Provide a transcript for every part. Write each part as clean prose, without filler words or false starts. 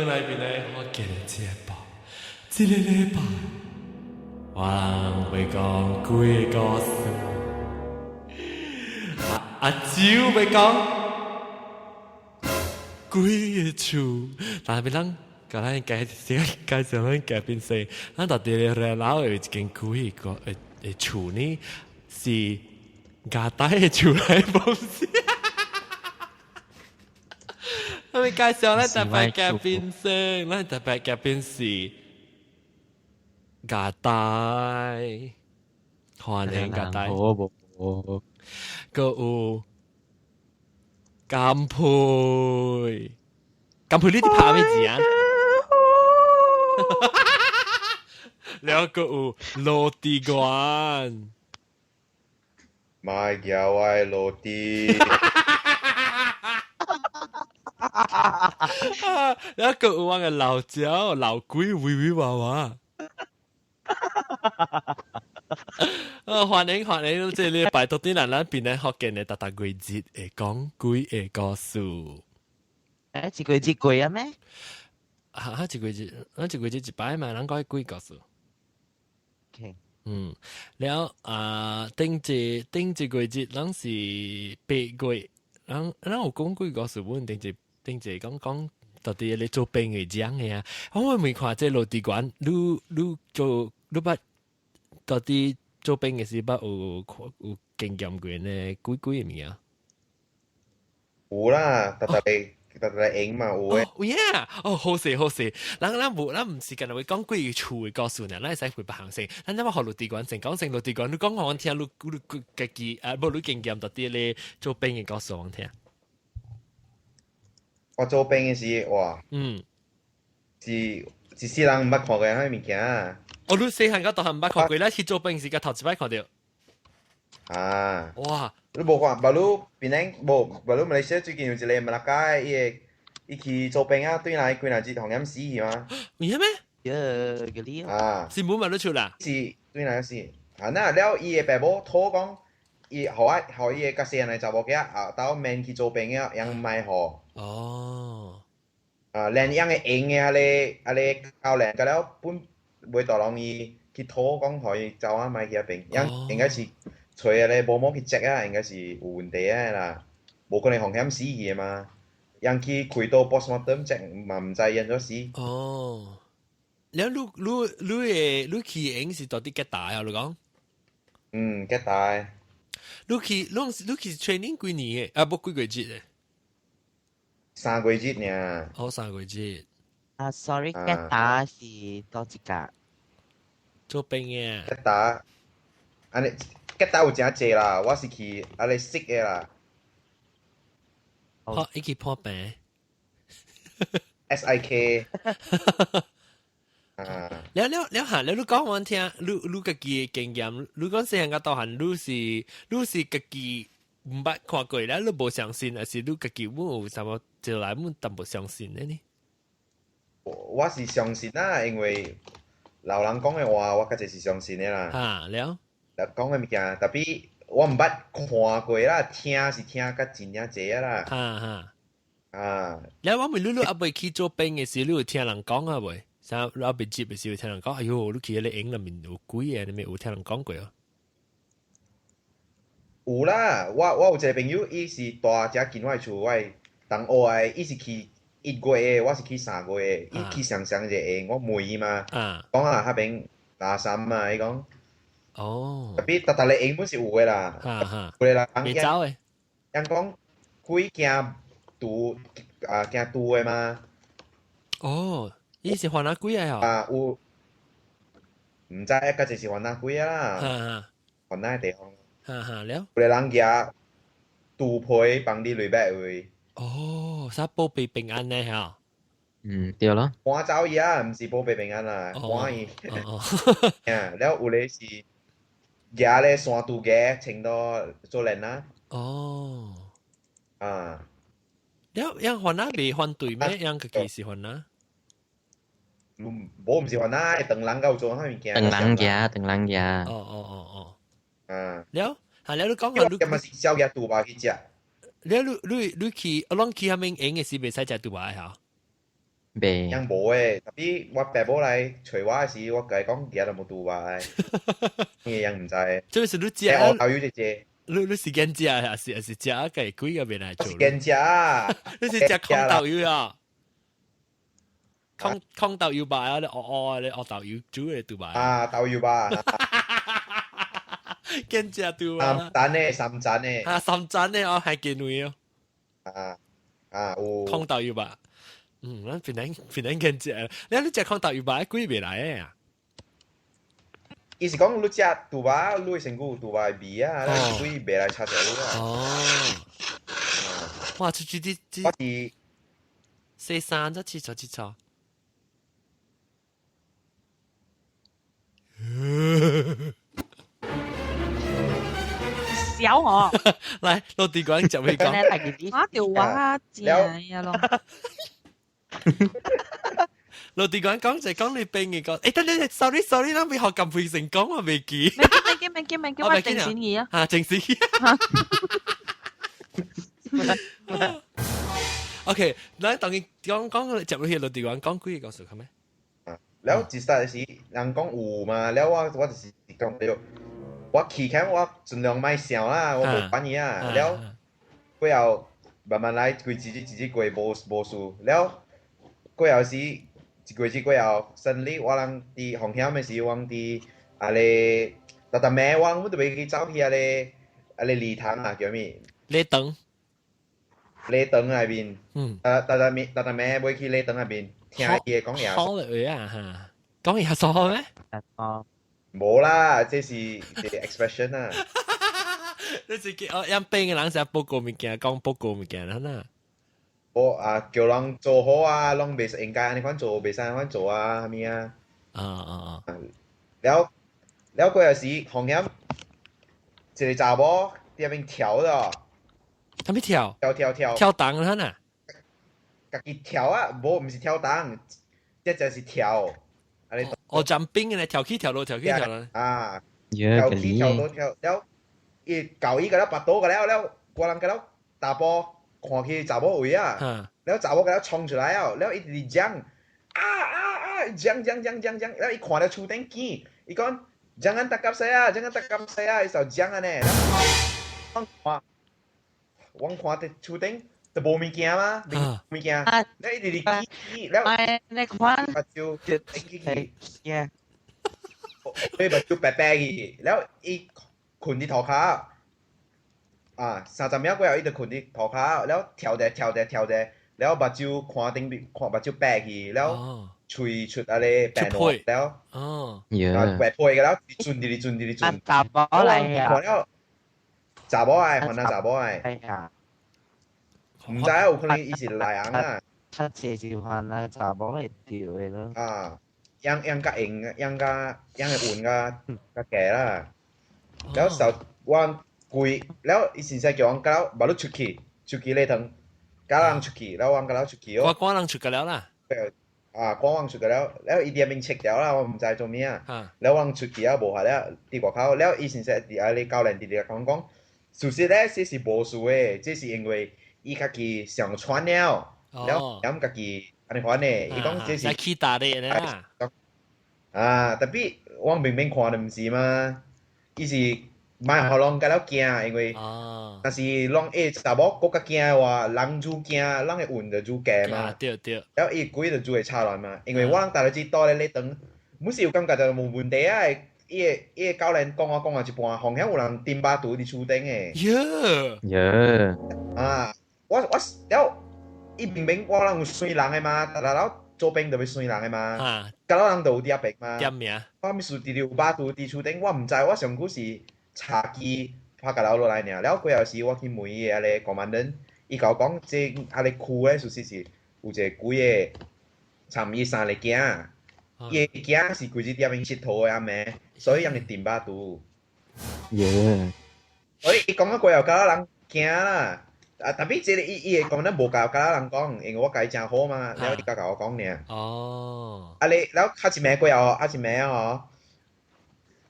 轉來邊來福建的節目。這個禮拜，我人會講鬼故事。阿周欲講鬼的厝，但係咱共咱介紹介紹咱嘉賓說，咱到底咧老有一間鬼個的的厝呢，是牙帶的厝來無是？我們介紹咱特別嘉賓先，咱特別嘉賓是牙帶，歡迎牙帶。好無？閣有甘佩，甘佩你佇拍咩字啊？了閣有羅地官，莫叫我羅地。了閣有我个老焦老鬼微微娃娃。歡迎歡迎，這禮拜到底咱咱邊咧福建的逐逐月日會講鬼的故事。欸，一個月一過啊咩？哈，一個月，咱一個月一擺嘛，咱講鬼故事。 OK。嗯，了啊，頂一頂一個月，咱是8月，咱咱有講鬼故事，阮頂一頂一講講到底咧做兵的講的啊。我未看這羅地官，你你做你捌到底做兵的時捌有有經驗過呢？鬼鬼的物件？有啦，逐逐個逐逐個用嘛有的。有影，哦，好勢好勢，咱咱無咱毋是干焦會講鬼厝的故事爾，咱會使回別項先。咱這擺予陸地官先講先，陸地官你講予阮聽，你你家己啊，無你經驗到底咧做兵的故事阮聽。我做兵的時，哇，是一世人毋捌看過彼物件。哦，你細漢到大漢毋捌看過，咱去做兵時，佮頭一擺看著。啊！哇！你無看，無你檳城無，無你馬來西亞最近有一個馬六甲的，伊會伊去做兵啊，對來幾若日予人死去嗎？有影咩？呀，嗰啲啊！新聞嘛你出啦？是對來死。啊，那了伊的爸母討講，伊予我予伊的較細漢的查某囝啊，兜免去做兵啊，樣莫予。哦。啊，連樣的用的彼個彼個教練，甲了本袂大容易去討講，予伊查某莫去遐邊，樣應該是。揣彼個某某去 check 啊，應該是有問題啊啦，無可能風險死去的嘛。人去開刀 postmortem check 嘛，毋知按怎死。哦，了你你你的你去營是到底吉大啊？你講？嗯，吉大。你去你你去 training 幾年的？啊，無幾個月的？ 3個月爾。哦，三個月。啊，sorry，吉打是佗一格？做兵的。吉打，按呢。吉打有誠濟啦，我是去按呢識的啦。哦，伊去破病。 SIK。啊。了了了嚇，了你講阮聽，你你家己的經驗，你講細漢到大漢，你是你是家己毋捌看過，了你無相信，還是你家己阮有啥物就來阮淡薄相信的呢？我是相信啦，因為老人講的話，我較濟是相信的啦。哈，了。講的物件，tapi 我毋捌看過啦，聽是聽甲真正濟啊啦。哈哈。啊。了我問你，你猶未去做兵的時，你有聽人講啊未？啥你猶未接的時，有聽人講，哎喲，你去彼個營內面有鬼啊？你有聽人講過啊？有啦，我我有一個朋友，伊是住遮近我的厝，我的同學的，伊是去1月的，我是去3月的，伊去上上一個營，我問伊嘛，講啊，彼邊垃圾嘛，伊講。哦。 tapi 逐逐個營本是有的啦，有的人袂走的。人講鬼驚毒啊，驚毒的嘛。哦，伊是番仔鬼啊？啊，有，毋知，較濟是番仔鬼啊啦，番仔的地方。哈哈，了。有的人舉豬皮放佇內尾位。哦，啥保庇平安呢？嚇。嗯，對咯。趕走伊啊，毋是保庇平安啦，趕伊。啊，了有的是舉咧山豬牙穿到做鏈啊。哦。啊。了，樣番仔袂反對咩？樣家己是番仔。無毋是番仔，唐人閣有做啥物件？唐人行，唐人行。哦哦哦哦。啊。了，係了，你講啊，你咁嘛是小額豬肉去食。了，你你你去，我攏去彼邊營的時袂使食豬肉嚇。未。樣無的，特別我爸母來揣我的時，我共伊講其他都無拄捌，伊樣毋知。這是你食？我豆油一隻。你是見食還是食個幾個邊來做？是見食。你是食空豆油啊？空空豆油肉啊！你哦哦，你學豆油煮的拄捌。啊，豆油肉。見食拄啊！三盞的，三盞的。啊，三盞的哦，還見位哦。啊啊有。空豆油肉。嗯，咱平南平南見食，你食空豆油肉，鬼袂來的啊？伊是講你食肚肉，你的身軀有肚肉的味啊，你鬼袂來插著你啊。哦。哇！這這這這。我是四三則七錯七錯。小我。來，落地館就會講。我條話正呀咯。落地館講就講你病嘅講，誒等等，sorry sorry，咱未學咁肥成功我未記。未記未記未記，我正選二啊。啊，正選二。OK，咱當然講講接落去落地館講幾個故事，係咩？了一實時人講有嘛，了我就是講著，我起開我盡量莫想啦，我無管伊啊。了過後慢慢來，規日一日過無無事。了過後時一個月過後，生日我人佇風險的時，我佇啊咧，逐逐暝我阮都袂去走去啊咧啊咧禮堂啊，叫啥物？禮堂。禮堂內面。嗯。啊，逐逐暝逐逐暝袂去禮堂內面。聽伊講耶穌。好嚟啊嚇！講耶穌咩？哦，無啦，這是一個 expression 啊。你是叫哦，養病的人成日報告物件，講報告物件啦呐。我啊，叫人做好啊，攏袂使應該按呢款做，袂使按呢款做啊，啥物啊？啊啊啊！了了過後時，風險一個查某佇遐邊跳咯。啥物跳？跳跳跳。跳動啦呐。家己跳啊，無毋是跳動，這就是跳。啊你哦，站冰嘅咧，跳起跳落，跳起跳落。啊，跳起跳落跳了，伊舊伊個了跋倒個了了，我人個了大波看去查某位啊，了查某個了衝出來了，了伊直講啊啊啊，講講講講講，了伊看到樹頂見，伊講 jangan tangkap saya, jangan tangkap saya，伊就講按呢，我看，我看佇樹頂。就無物件嘛，無物件，你一直伫記，了，你看，目睭去去，你目睭白白去，了伊睏佇塗跤，啊，30秒過後，伊就睏佇塗跤，了跳者跳者跳者，了目睭看頂邊，看目睭白去，了喙出啊咧白沫，了，哦，啊白皮個了，轉直轉直轉，查某來啊，看了，查某愛，看那查某愛。毋知有可能伊是內行啊。較濟是番仔查某會著的咯。啊，樣樣較硬，樣較樣的運較較低啦。了時我規了，伊先生叫阮甲了，無你出去，出去禮堂，甲人出去，了阮甲了出去哦。我趕人出去了啦。啊，趕人出去了，了伊佇遐面切掉啦，我毋知做物啊。了阮出去啊，無法了，佇外口了，伊先生佇遐咧教練佇咧講講，事實咧，這是無事的，這是因為。伊家己上傳了，了咁家己按呢款的，伊講這是起大的啦。啊，特別我明明看的毋是嘛，伊是莫予人甲了驚，因為，若是攏會查某閣較驚的話，人愈驚，人的運就愈低嘛。對對。了伊鬼就愈會吵亂嘛，因為我人逐日只倒咧咧當，每次有感覺就無問題啊。伊個教練講啊講啊一半，風險有人釘巴肚佇樹頂的。喲。喲。啊！我了，伊明明我人有選人的嘛，逐日了做兵就欲選人的嘛，甲了人就有佇遐白嘛。點名？我物事直直有肉肚佇樹頂，我毋知，我上久是茶几拍甲了落來爾。了過後時我去問伊個彼個工人，伊共我講，這彼個區咧，事實是有一個鬼个，參伊三個囝，伊个囝是規日佇遐邊𨑨迌的暗暝，所以人會釘肉肚。耶！所以伊講啊過後，甲了人驚啦。啊，特別這個伊伊會講，咱無共佮人講，因為我共伊誠好嘛，了伊才共我講爾。哦。啊你，了較一暝過後，啊一暝吼，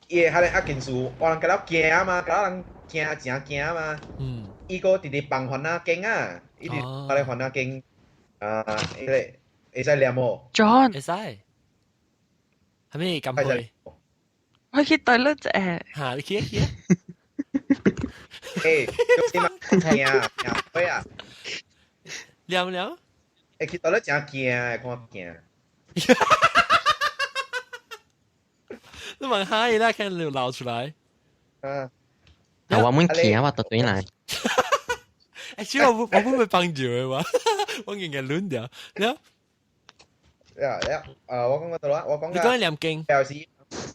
伊會彼個阿近事，我人佮了驚嘛，佮人驚誠驚嘛。嗯。伊閣直直放番仔經啊，伊直直咧番仔經，啊，彼個會使念無？ John，會使。係咪咁配？我去對啦啫。嚇，你去啊去啊！誒，就是嘛，驚驚對啊！念念。會去到咧真驚，看驚。你問下伊啦，看你流出來。啊！啊，我們去啊，我到對來。欸，其實我不會幫助的嘛，我應該亂掉。了。了了，啊，我講過到啦，我講。你講念經。表示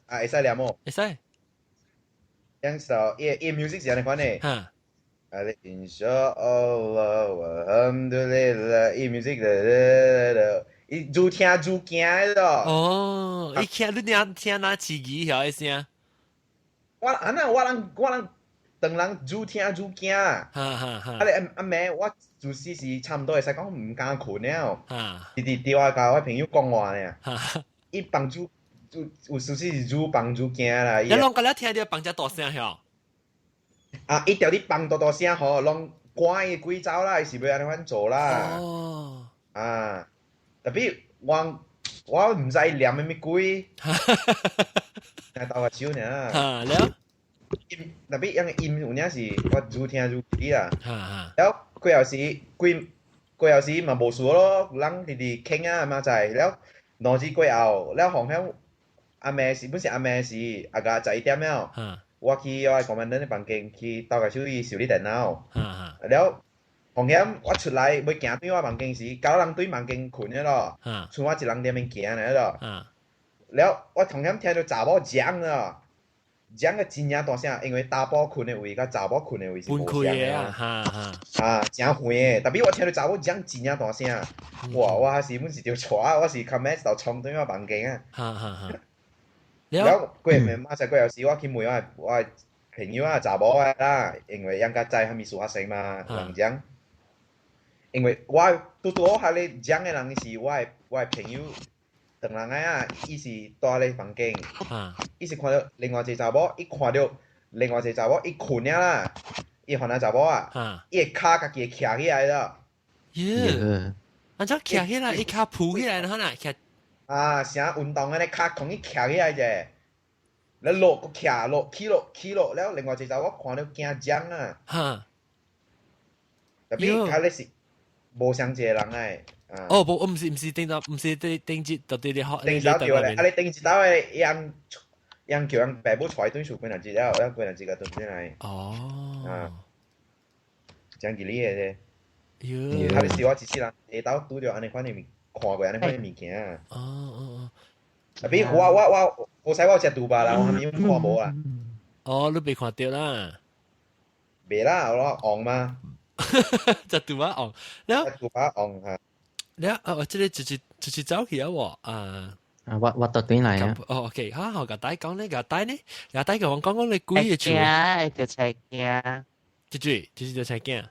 啊，會使念無？會使。樣首，伊伊 music 是按呢款的。嚇。啊，Inshallah，Alhamdulillah，伊 music 的，伊愈聽愈驚的咯。哦，伊聽你聽聽哪刺激曉的聲？我按那我人我人。當人愈聽愈驚，哈哈哈！啊你阿妹，我自細是差唔多會使講毋敢睏了，哈！直直對我共我朋友講話呢，哈！伊幫助有有時是愈幫愈驚啦。你攏甲了聽著放遮大聲曉？啊！伊著你放大大聲吼，攏趕伊鬼走啦，伊是欲按呢款做啦。哦。啊！特別我我毋知伊念啥物鬼，聽鬥下手爾。哈了。音特別樣音有影是我愈聽愈記啦。了過後時幾過後時嘛無事咯，人直直傾啊嘛在了兩日過後，了紅響阿妹是本是阿妹是阿個11點了，我去我講緊的房間去鬥下手伊修理電腦。了紅響我出來欲行對我房間時，九人對房間睏了咯，剩我一人佇面行爾咯。了我紅響聽著查某講了。講個真正大聲，因為查埔睏的位佮查某睏的位是無仝的啊！啊，真遠的，特別我聽著查某講真正大聲，哇！我還是本是著帶，我是較尾就衝轉我房間啊！哈哈哈！了過暝馬上過後時，我去問我我朋友啊，查某的啦，因為人家知啥物事發生嘛，人講，因為我拄拄好彼个講的人是我的我的朋友。當人啊，伊是蹛咧房間，伊是看著另外一個查某，伊看著另外一個查某，伊睏了啦，伊番仔查某啊，伊的跤家己會徛起來了。耶！按怎徛起來？伊跤浮起來，哈呐徛。啊，啥運動按呢跤共伊徛起來者，了落閣徛落起落起落了，另外一個查某看著驚僵啊。哈。特別較咧是無相一個人來。哦，無，毋是毋是頂到，毋是頂頂節，到底你學。頂一對咧，啊你頂一道的，人人叫人爸母帶轉厝幾若日了，了幾若日個轉轉來。哦。啊，真吉利的咧。喲。啊，你是我一世人下晝拄著按呢款的物，看過按呢款的物件。哦哦哦。特別我我我，好彩我有食豬肉啦，我啥物看無啦。哦，你未看著啦？袂啦，我戇嘛。食豬肉戇，了。食豬肉戇哈。了啊！這個就是就是走去啊！喎啊！啊，我我到對來啊！哦，OK，好，好，共大講咧，共大呢，共大共我講講你鬼嘅厝。驚，就菜驚。這句就是就菜驚。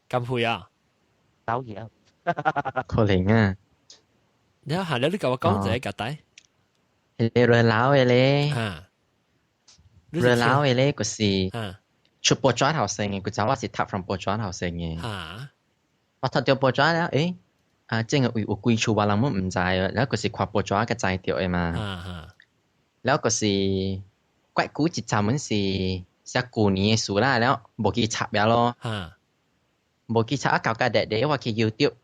敢會啊？走去啊！可能啊。你下了，你共我講一個共大。你熱鬧的咧。啊。熱鬧的咧，就是出報紙頭先嘅，古早我是讀 from 報紙頭先嘅。啊。我讀著報紙了，欸，啊，這個位有幾處我人攏毋知，了就是看報紙才知著的嘛。了就是怪久一陣門是寫舊年的事啦，了無去插了咯。無去插啊，搞到日日我去 YouTube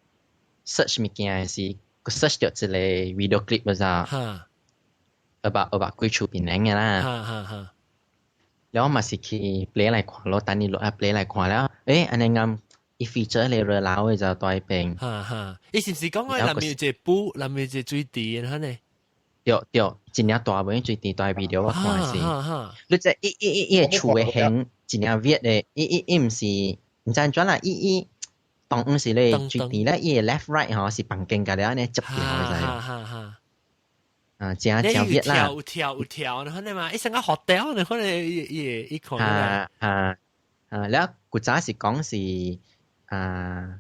search 物件的時，search 著一個 video clip 不咋？about about 鬼厝檳榔的啦。了我嘛是去 play 來看咯，等你落來 play 來看了，欸，按呢啱。伊 feature 咧熱鬧的就蹛彼邊。哈哈，伊是毋是講我內面有一個布，內面有一個水池，哈呢？對對，真正大本水池大 video 我看是。你這伊伊伊伊个厝的形真正 weird 的，伊伊伊毋是，毋知按怎啦，伊伊當毋是咧水池咧，伊个 left right 吼是房間共了按呢接掉的知。哈哈哈。啊，真正 weird 啦。有跳有跳，然後呢嘛，伊成個學掉，你可能伊伊伊看。啊啊啊！了古早是講是。啊，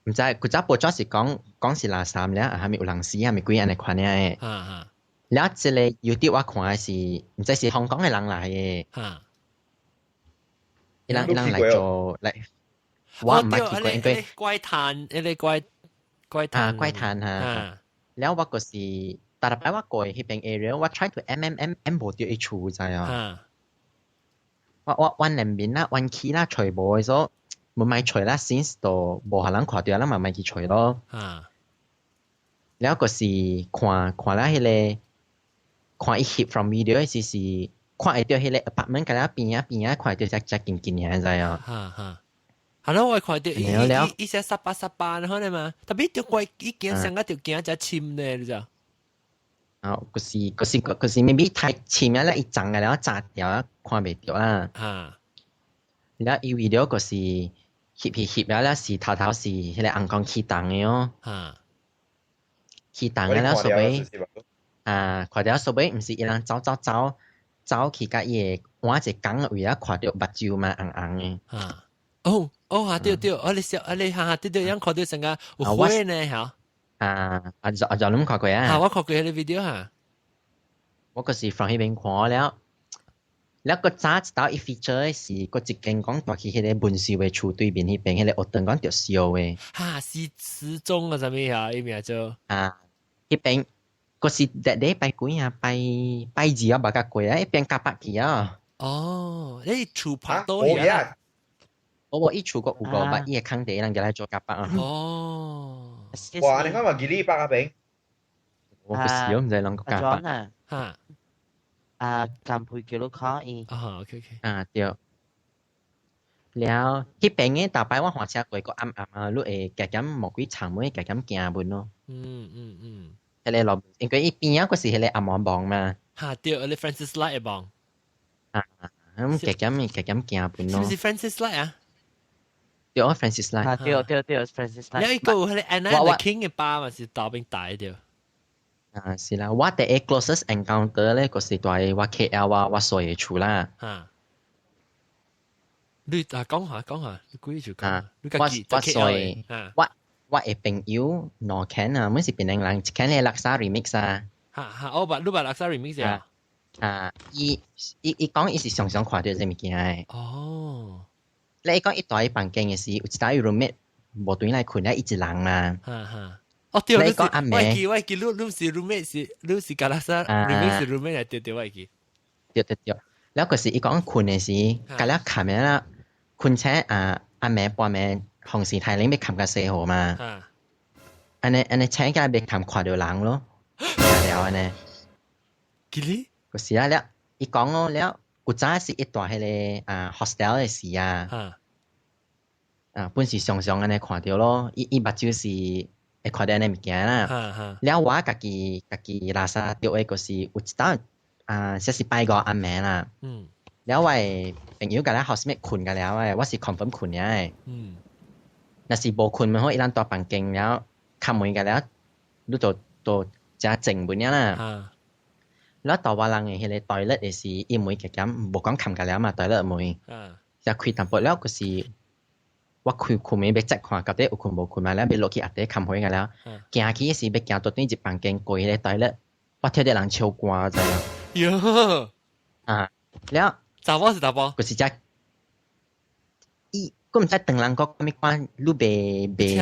毋知古早報紙是講講是垃圾了，啊，蝦米有人死，蝦米鬼按呢款的。啊了，這個 YouTube 我看的是，毋知是香港的人來的。啊。伊人伊人來做來，我毋捌去過，因為怪談，彼個怪，怪啊怪嘆嚇。了我就是逐日擺我過彼邊 area，我 try to M M M M 無著伊厝知啊。我阮兩邊啦，阮起啦，揣無的所，無買揣啦，since 都無予人看著，咱嘛莫去揣咯。了就是看看了彼個，看伊翕 from video 的時是看會著彼個 apartment 共了邊仔邊仔看著只只近近爾知啊。哈哈。係咯，我看著伊伊伊寫十八十八，可能嘛，特別著怪伊行上個著行遮深咧，你知？啊，就是 maybe 太深啊，咧伊長個了炸掉啊，看袂著啦。了伊 video 就是翕翕翕了了是頭頭是彼個紅光起動的哦。起動的了所以啊，看著所以毋是伊人走走走走去共伊會換一個工位啊，看著目睭嘛紅紅的。啊。哦哦啊對對，啊你小啊你哈哈對對，樣看著成個有火呢嚇。啊啊就就你看過啊？啊，我看過彼個 video 哈。我就是 from 彼邊看了，了閣早一道伊 feature 的是，閣一間講蹛去彼個文秀的厝對面彼邊，彼個學堂講著燒的。哈，是失蹤啊，啥物啊？伊名做啊，彼邊閣是禮禮拜幾啊？拜拜二啊，捌甲過啊，彼邊加百去啊。哦，你厝拍倒去啊？我伊厝閣有個，捌伊的空地人就來做夾百啊。哦。哇！你講話幾禮拜啊邊？我不是，我毋知人個夾百。哈。啊，干配叫你可以。啊，OK OK。啊對。了，彼邊的逐擺我換車過，閣暗暗啊，你會加減魔鬼長尾加減行本咯。彼個路，因為伊邊仔閣是彼個暗網網嘛。哈對，彼個 Francis Light 的網。啊，咁加減加減行本咯。是毋是 Francis Light 啊？對，Francis Light。啊，對對對，Francis Light。了伊個有彼個 Anna the King 的吧嘛是倒邊大對。啊，是啦，我第一 closest encounter 咧，就是蹛我 KL 我我踅的厝啦。啊。你啊講下講下，你幾就講。我我踅，我我的朋友兩間啊，每是檳城人，一間係laksa remix 啊。哈哈，我捌你捌 laksa remix 啊？啊，伊伊伊講伊是常常看著這物件的。哦。你講伊蹛伊房間的時，有一搭伊 roommate 無轉來睏咧，伊一人嘛。哈哈。哦對，你講暗暝，我記我記，你你是 roommate 是你是加拉沙 remix 是 roommate 對對，我記。對對對，了就是伊講睏的時，共了冚的啦，睏醒啊暗暝半暝，紅時太冷欲冚較細號嘛。按呢按呢醒起來欲冚看著人咯，了按呢。幾哩？就是啊了，伊講哦了，古早是伊蹛彼個啊 hostel 的時啊，啊本是常常按呢看著咯，伊伊目睭是會看著按呢物件啦。了我家己家己垃圾著的就是有一當啊，這是拜五暗暝啦。了我的朋友共咱 housemate 睏共了的，我是 confirm 睏的。若是無睏嘛好，伊人蹛房間了，敲門共了，你就就誠靜本啦。了蹛我人的彼個 toilet 的時，伊門加減無講冚共了嘛，toilet 門。就開淡薄了，就是我開開門欲 check 看，到底有睏無睏嘛，了欲落去下底冚回共了。行去的時欲行到對入房間過彼個 toilet，我聽著人唱歌知無？喲！啊，了。查某是查埔？就是遮，伊，我毋知唐人國啥物款，你袂袂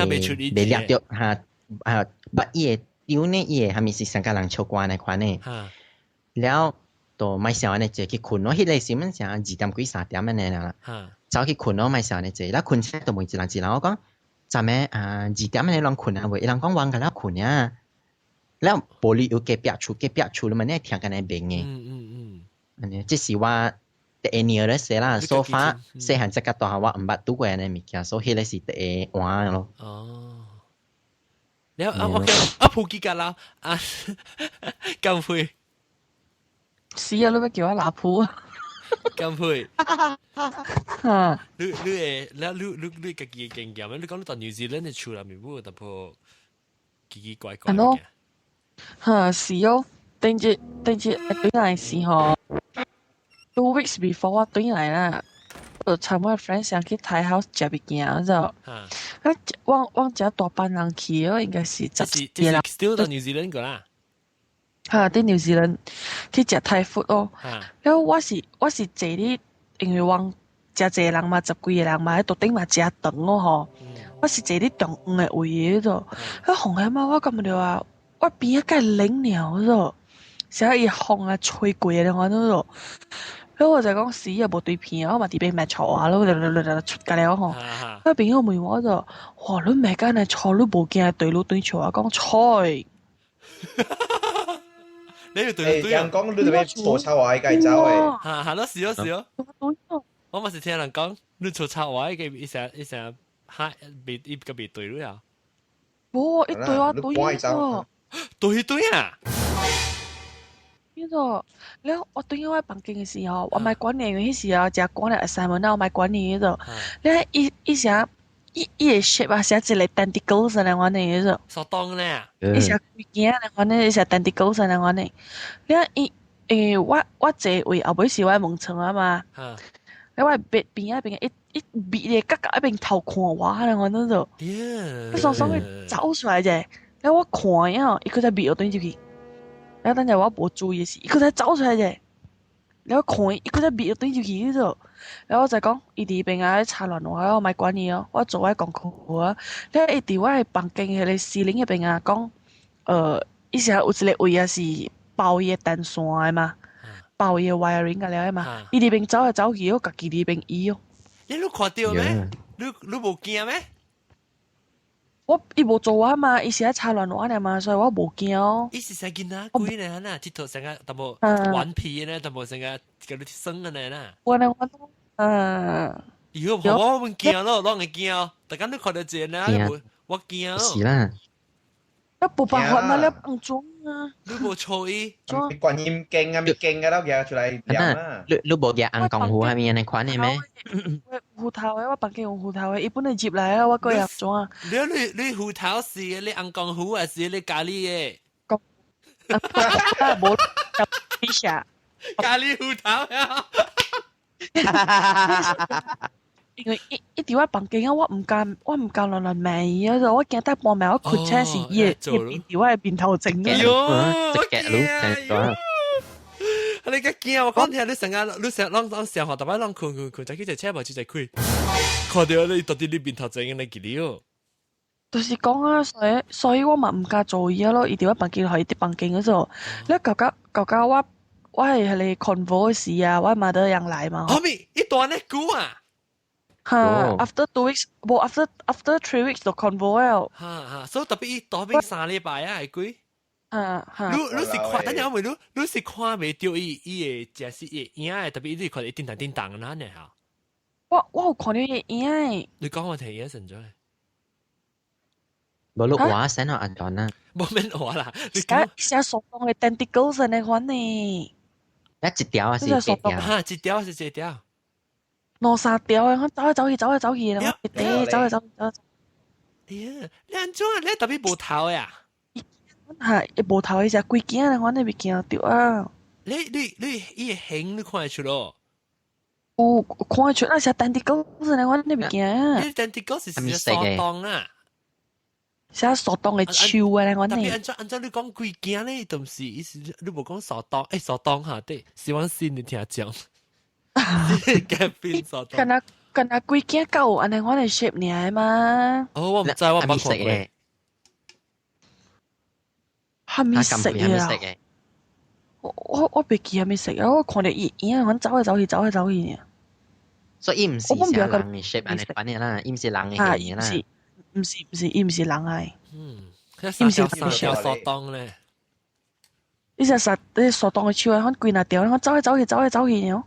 袂掠著哈啊！捌伊會丟呢，伊會蝦米是上共人唱歌那款呢？了，就莫想按呢坐去睏咯。彼個時阮啥二點幾三點按呢啦。走去睏咯，莫想按呢坐。了睏醒就問一人一人，我講，昨暝啊二點按呢攏睏啊未？伊人講阮共了睏啊。了無理由隔壁厝隔壁厝，你嘛你聽敢若明的。按呢，這是我第一 nearest 啦，so far 細漢這個大漢我毋捌拄過按呢物件，所以彼個是第一換咯。哦。了啊，OK，啊，普吉噶啦，啊，甘佩。是啊，你欲叫我拿鋪啊？甘佩。哈。你你會，了你你你家己的經驗，你講你蹛 New Zealand 的厝內面有淡薄奇奇怪怪嘅。哈，是哦，頂日頂日轉來時吼，2 weeks before 我轉來啦，我參我 friend 想去 Thai house 食物件就，啊，我我食大班人去哦，應該是十幾人。still 蹛 New Zealand 個啦。哈，佇 New Zealand 去食 Thai food 哦。了我是坐佇，因為阮誠濟人嘛，十幾個人嘛，喺桌頂嘛誠長哦吼。我是坐佇中央的位的度，彼風遐嘛，我感覺著啊，我邊仔較冷爾度，啥伊風啊吹過的款度。了我就講死啊，無對片，我嘛佇邊賣錯啊，咯，出個了吼。我朋友問我就，哇，你賣敢若錯，你無驚對你對錯啊？講錯。你要對對人講你特別錯抄話，該走的。嚇嚇，咯是咯是咯。我嘛是聽人講，你錯抄話，伊伊成伊成嚇別伊個別對你啊。無，伊對我對啊。對對啊。呢個，了我對我房間的時候，我莫管你，因為彼時啊，誠趕咧 assignment 啊，我莫管你彼個。了伊伊寫伊伊的 shape 啊，寫一個 tentacles 按呢款的彼個。相當咧。伊寫規件按呢款的，伊寫 tentacles 按呢款的。了伊因為我坐位後尾是我的門窗啊嘛。了我的邊仔邊伊伊覕咧角角彼邊頭看我按呢款那種。伊爽爽去走出來者，了我看伊吼，伊閣再覕轉入去。了等下我無注意的時，伊閣再走出來者，了看伊，伊閣再覕轉入去彼度。了我就講，伊佇邊仔插亂話，我莫管伊哦，我做我的功課啊。了伊佇我的房間彼個 ceiling 彼邊啊，講，伊是有一個位啊是包伊的電線的嘛，包伊的 wiring 個了的嘛。伊佇邊走來走去，我家己佇邊移哦。你你看著咩？你你無驚咩？我伊無做我嘛，伊是愛插亂話爾嘛，所以我無驚哦。伊是啥囡仔鬼呢？呐，佚佗成個淡薄頑皮呢，淡薄成個共你耍的呢啦。我呢，我嗯。如果我阮驚咯，攏會驚。逐工你看著一個呢，我驚。是啦。那無辦法嘛，你幫裝啊。你無錯伊。觀音經啊，物經啊，都舉出來念啊。你你無舉紅功夫啥物按呢款的咩？芋頭的，我房間用芋頭的，伊本來入來啊，我閣會怎啊？你你你芋頭是你紅功夫還是你咖喱的？無，一下。咖喱芋頭呀！因為伊伊佇我房間啊，我毋敢亂亂罵伊啊，我驚逐半暝我睏醒是伊會伊佇我的面頭前。喲，我驚你較驚，我講聽你成日你成日攏攏上學，逐擺攏睏睏睏，再去坐車無就在開，看著你到底你面頭前你記了。就是講啊，所以我嘛毋敢做伊啊咯，伊佇我房間，予伊佇房間嗰陣，你搞到搞到我我係彼個 convo 時啊，我媽都樣來嘛。後面一段咧久啊。哈，after 2 weeks，無 after 3 weeks 就 convo 了。哈哈，所以特別伊當兵3禮拜啊，係幾？哈哈。你你是看，等陣我問你，你是看袂著伊伊的真是伊的影的，特別伊看伊叮當叮當那呢嚇。我有看著伊影的。你講我聽影成咗。無你畫先啊，安怎啊？無免畫啦。寫寫手動的 tentacles 按呢款呢。一條還是幾條？哈，一條還是一條？兩三條的，我走來走去，走來走去，然後一走來走去，走來走。哎呀，你按怎啊？你特別無頭呀？哈，伊無頭，伊只規件咧，我那邊驚著啊！你你你伊形你看會出咯？有看會出，那是 tentacles 咧，我那邊驚。你 tentacles 是樹洞啊？是樹洞的樹啊，我那。特別按怎按怎你講規件咧，都毋是意思，你無講樹洞，欸樹洞哈對，是阮新的聽講。改變樹洞。敢若敢若規件夠按呢，我的 shape 爾嘛？哦，我毋知，我無看過。蝦米色啊？我袂記蝦米色啊！我看著伊影，阮走來走去，走來走去爾。所以伊毋是啥人的 shape 按呢款的啦，伊毋是人的形啦。毋是毋是，伊毋是人來。嗯，伊毋是三條樹洞咧。伊是實啲樹洞的樹啊，阮規若條，阮走來走去，走來走去爾。哦。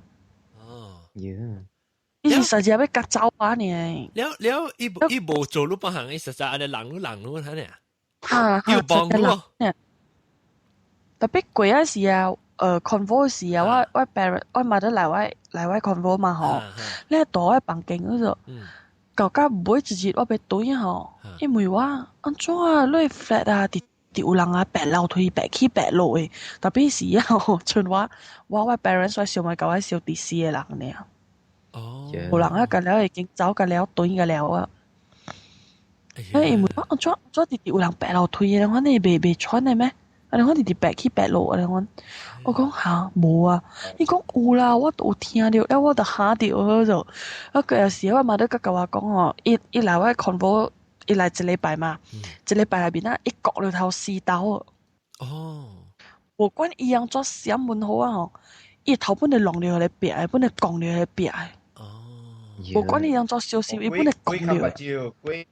喲。伊是實際欲共走啊爾。了了，伊伊無做你別項，伊實在按呢人攏人攏按呢。哈，伊有幫你。特別過仔時啊，convo 時啊，我我 parent 我媽都來我 convo 嘛吼，你佇我房間嗰度，搞到尾一日我欲轉吼，伊問我按怎啊，你 flat 啊，直直有人啊，爬樓梯爬起爬落的，特別是啊，像我我我 parents 我小妹共我小弟四個人爾。哦，有人啊，共了已經走共了轉共了啊。欸，伊問我按怎按怎直直有人爬樓梯的，我你袂袂喘的咩？啊！你講直直爬起爬落，啊！你講，我講哈無啊，伊講有啦，我都有聽著，了我就嚇著好就。啊，過時我媽都佮共我講吼，伊伊來我 convo 伊來一禮拜嘛，一禮拜內面啊，伊割了頭四刀。哦。無管伊樣做閃門好啊吼，伊頭本來弄了來壁，本來降了來壁。哦。無管伊樣做小心，伊本來降了。目睭，鬼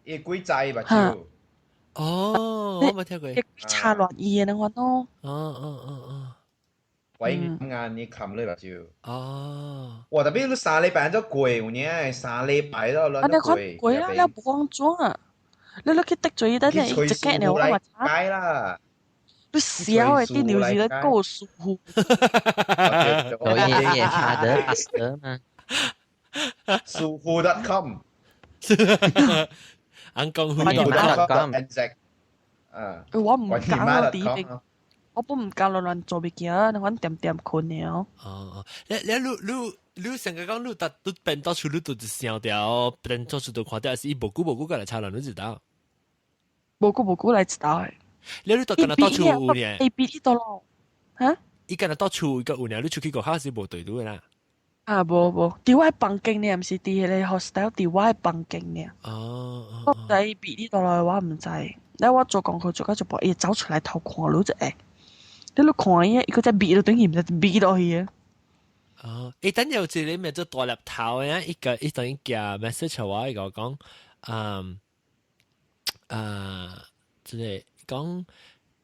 伊鬼仔目睭。哦，我冇聽過。伊插亂伊的那款咯。哦哦哦哦。鬼眼你冚你目睭。哦。哇！特別你三禮拜做過有影，三禮拜都亂做過。過啦，你無講怎啊？你去得罪伊，等下伊一個了我嘛差。解啦。你笑的，啲牛是咧夠舒服。所以也怕得怕死嘛。舒服 .com。按講胡 .com。啊。我唔敢我啲兵，我本唔敢亂亂做物件，我點點困了。哦，你成個講你達你變到處你都一想掉，變到處都看到，是伊無久無久過來插人，你知道？無久無久來一道的。你都敢若到處有呢？A B 呢度咯，嚇？伊敢若到處一個有呢，你出去個考是無對路的啦。啊，無無，佇我房間呢，毋是佇彼個 hostel，佇我房間呢。哦。我毋知伊避呢度來，我毋知。咧我做功課做到一半，伊走出來偷看你就會。你看伊，伊閣再避落轉去，毋知避落去。哦，伊等有一個名做大粒頭的，伊個伊等於寄 message 我，伊個講，嗯，啊，這個講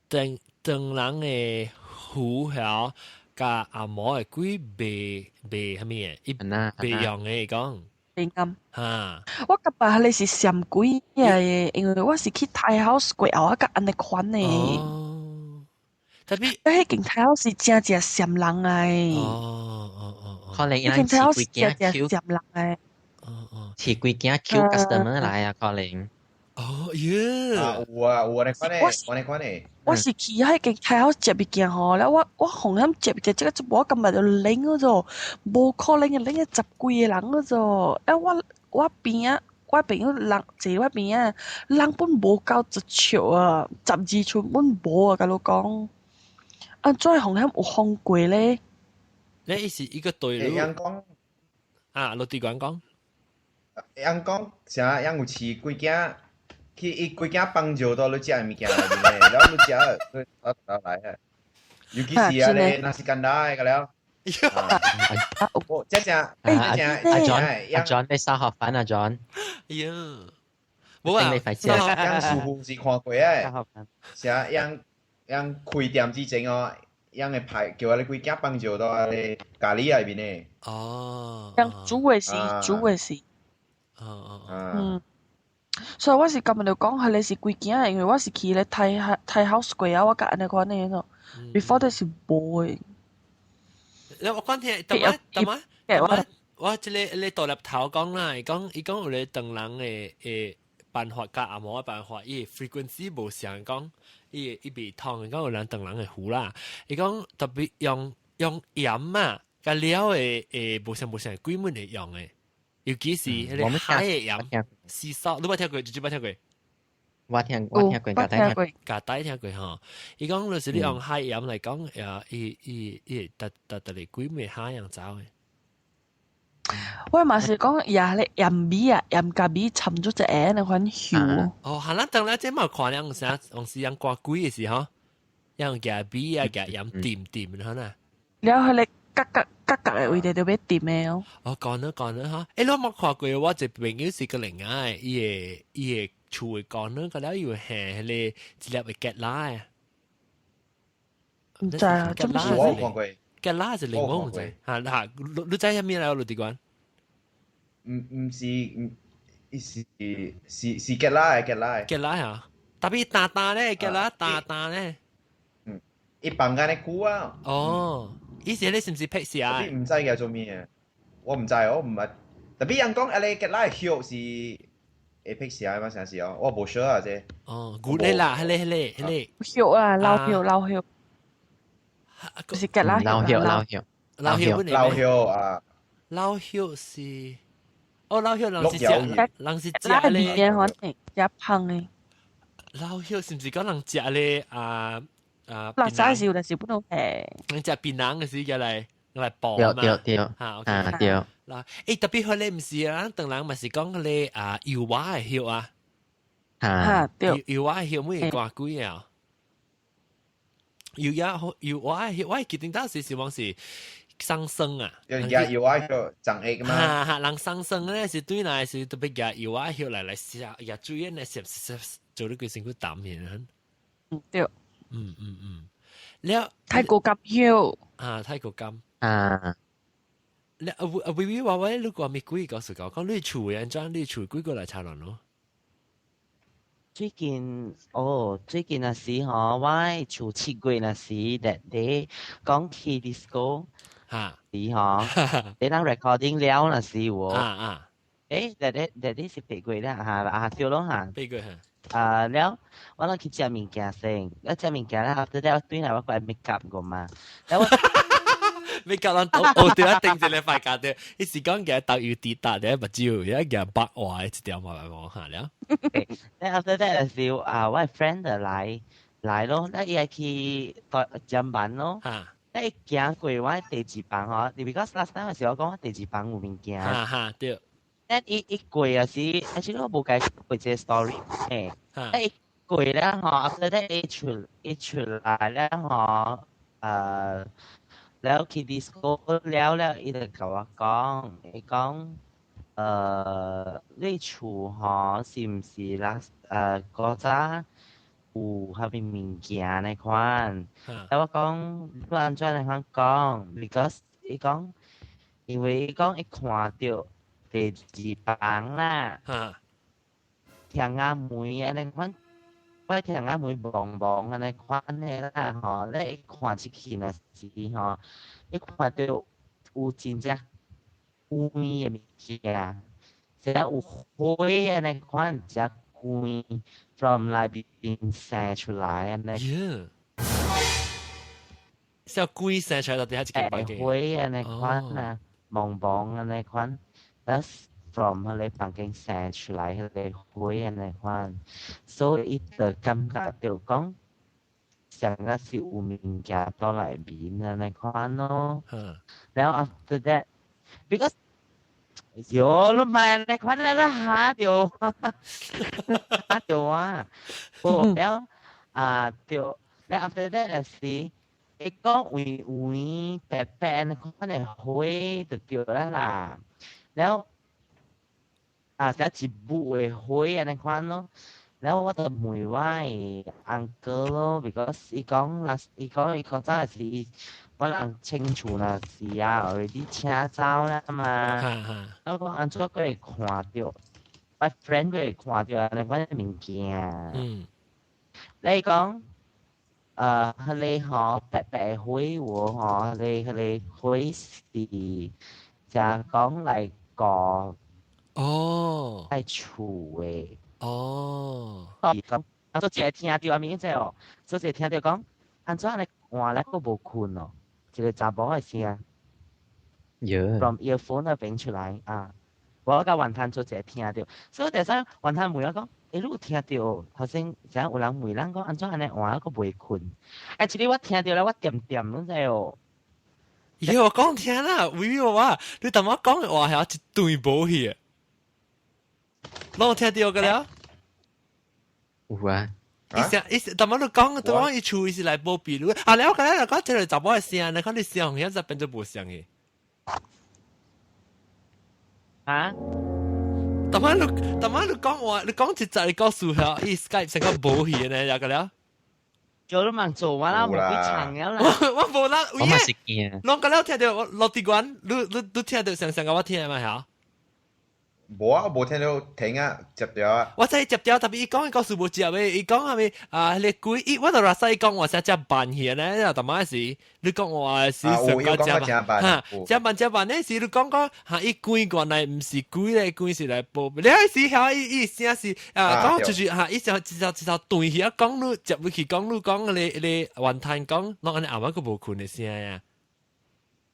唐唐人的胡曉佮阿毛的鬼袂袂啥物的，伊袂用的伊講。袂啱。哈，我感覺彼个是閃鬼的，因為我是去 Thai house 過後，我佮按呢款的。哦，特別彼間 Thai house 是真正閃人來。哦哦哦哦，可能伊彼間 Thai house 飼真正幾件閃人來。哦哦，飼幾件 Q customer 來啊，可能。哦耶！啊有啊有按呢款的，按呢款的。我是去彼間 Thai house 食物件吼，了我紅險食物件，這個一我感覺就冷嗰種，無可能嘅冷嘅十幾個人嗰種。了我邊仔，我朋友人坐我邊仔，人本無夠一尺啊，12寸本無啊，共你講。啊，怎會風險有風過咧？你意思一個對路？人講啊，陸地館講。人講啥？人有飼幾件？去伊規件幫助到你食的物件內面的，然後你食，佢頭來啊。尤其是啊咧，若是簡單的個了。哦，這正，這正，阿 John，阿 John，你燒河粉啊 John。哎呀，無啊，養師傅是看過的，啥養養開店之前哦，養會派叫啊你規件幫助到啊咧咖喱內面的。哦。養煮的是，煮的是。哦哦。嗯。所以我是感覺就講，彼个是規件的，因為我是去咧 Thai Thai house 過啊，我佮按呢款的咯。Before 這是無的。你我講聽，等下等下等下，我這個你大粒頭講啦，伊講伊講有咧唐人的的辦法佮阿毛的辦法，伊 frequency 無相講，伊伊袂通，伊講有人唐人的符啦，伊講特別用用鹽啊，佮了的會無相無相鬼門會用的。尤其是彼個海的鹽，sea salt，你捌聽過？直接捌聽過？我聽過，共聽過，共大聽過吼。伊講就是你用海鹽來講，啊，伊伊伊會達達達嚟鬼門海洋走的。我嘛是講也咧鹽味啊，鹽佮味摻做一個那款香。哦，哈，咱當咱這嘛看兩啥，往時人掛鬼的時候，用夾味啊，夾鹽掂掂，吼呐。了彼个角角角角的位置就欲掂的哦。哦，講啦講啦哈，欸，你冇看過我一個朋友是個另外，伊會厝的講啦，個了伊會下彼個一粒會結拉的。毋知啊，結拉我有看過。結拉是檸檬毋知，哈哈，你知啥物來？陸地官？毋毋是，毋，伊是是是結拉的結拉的。結拉啊！特別大大咧，結拉大大咧。嗯，伊放間的久啊。哦。伊是你是毋是劈蛇？特別毋知叫做咩，我毋知，我毋捌。特別人講啊，你結拉葉是會辟邪嘛？啥事哦？我無 sure 啊，這。哦，牛咧啦，彼個彼個彼個。葉啊，老葉老葉。是結拉老葉老葉老葉老葉啊。老葉是，哦，老葉人是食，人是食咧。食芳的。老葉是毋是講人食咧啊？啊！垃圾是有，但是不能食。人食檳榔的時，來來補嘛。對對對，啊對。嗱，特別佢你唔是啊，當人咪是講佢個啊油畫的葉啊，嚇對，油畫的葉每個掛幾啊？油畫油畫的葉，我記得當時是講是上升啊，有油畫葉長葉嘛？哈哈，人上升咧是對來是特別夾油畫葉來來寫，夾水咧寫寫做你個身軀淡面。嗯對。嗯嗯嗯，了泰國柑葉啊，泰國柑啊。你啊啊微微話話，你講咪幾個時間？講你厝安怎？你厝幾個來查人咯？最近哦，最近那時吼，我厝7月那時，that day 講去 disco 嚇時吼，你人 recording 了那時喎。啊啊！that day 是8月啦，嚇啊對咯嚇。 8月嚇。啊了，我攏去食物件先，我食物件啦，後頭我對來我過來 make up 過嘛，了我。你教人哦對啊，定一個塊架對，伊是講嘅豆油滴答咧目睭，一個白話一條嘛望下了。咧 after that 時啊，我 friend 就來來咯，咧伊去食飯咯。咧伊行過我第二房吼，because last time 時我講我第二房有物件。哈哈對。咧伊伊過啊時，啊是我無解過這個 story 誒。咧伊過咧吼，after that 伊出伊出來咧吼，了去 disco 了了，伊就共我講，伊講，你厝吼是毋是啦？古早有啥物物件呢款？了我講，你按怎呢款講？because 伊講，因為伊講伊看著第二房啦，聽阿妹按呢款，我聽阿妹茫茫按呢款的啦吼，你一看出去若是吼，伊看著有真正有的物件，這有火按呢款只光 from 內邊射出來按呢。小鬼生出來到底係一間房間？火按呢款啊，茫茫按呢款，that's from 彼個房間射出來彼個火按呢款，所以伊就感覺著講，上個是有物件佇內面按呢款咯。然後 after that，because 喲，你莫按呢款咧，你嚇著，嚇著我。哦，了啊對，了 after that 是。伊講有有白白按呢款的火就對了啦，了啊，這一霧的火按呢款咯，了我就問我的 uncle 咯，because 伊講若伊講伊較早是我人清厝若是啊，already 請走啦嘛，我講按怎閣會看著，我 friend 閣會看著按呢款的物件，你講。彼個吼白白火有吼，彼個火是就講來個哦，來厝的哦，講啊，做一個聽著啊，物這哦，做一個聽著講，按怎按呢換來閣無睏哦，一個查某的聲，from earphone 那邊出來啊，我佮雲吞做一個聽著，所以第三雲吞問我講。欸，你有聽著？頭先啥有人問咱講按怎按呢換閣袂睏？欸，這個我聽著了，我恬恬攏知哦。咦，我講聽啦，微微我，你淡仔講的話係一段無去的，攏有聽著個了？有啊。伊聲伊淡仔你講，淡仔伊厝伊是來保庇你。啊，了解了，講這個查某的聲，你看你聲現在變做無聲的。啊？淡仔你淡仔你講話，你講一集你告訴佢，伊 Skype 成個無去呢，有個了。叫你忙做完啦，無幾長了啦。我無啦，我嘛是驚。攏個了聽著，我落地關，你聽著上上個我聽嘛嚇？無啊，無聽到停啊，接掉啊。我知接掉，特別伊講伊故事無接的，伊講啥物啊？彼個鬼，伊我就話使講話啥遮慢去呢？淡仔時你講話是上個遮慢，哈，遮慢遮慢呢時你講講哈，伊鬼原來毋是鬼咧，鬼是來報。你彼時曉伊伊聲是啊，講就是哈，伊就一條一條斷去啊，講你接入去講你講你雲吞講，攏按呢暗晚閣無睏的聲呀。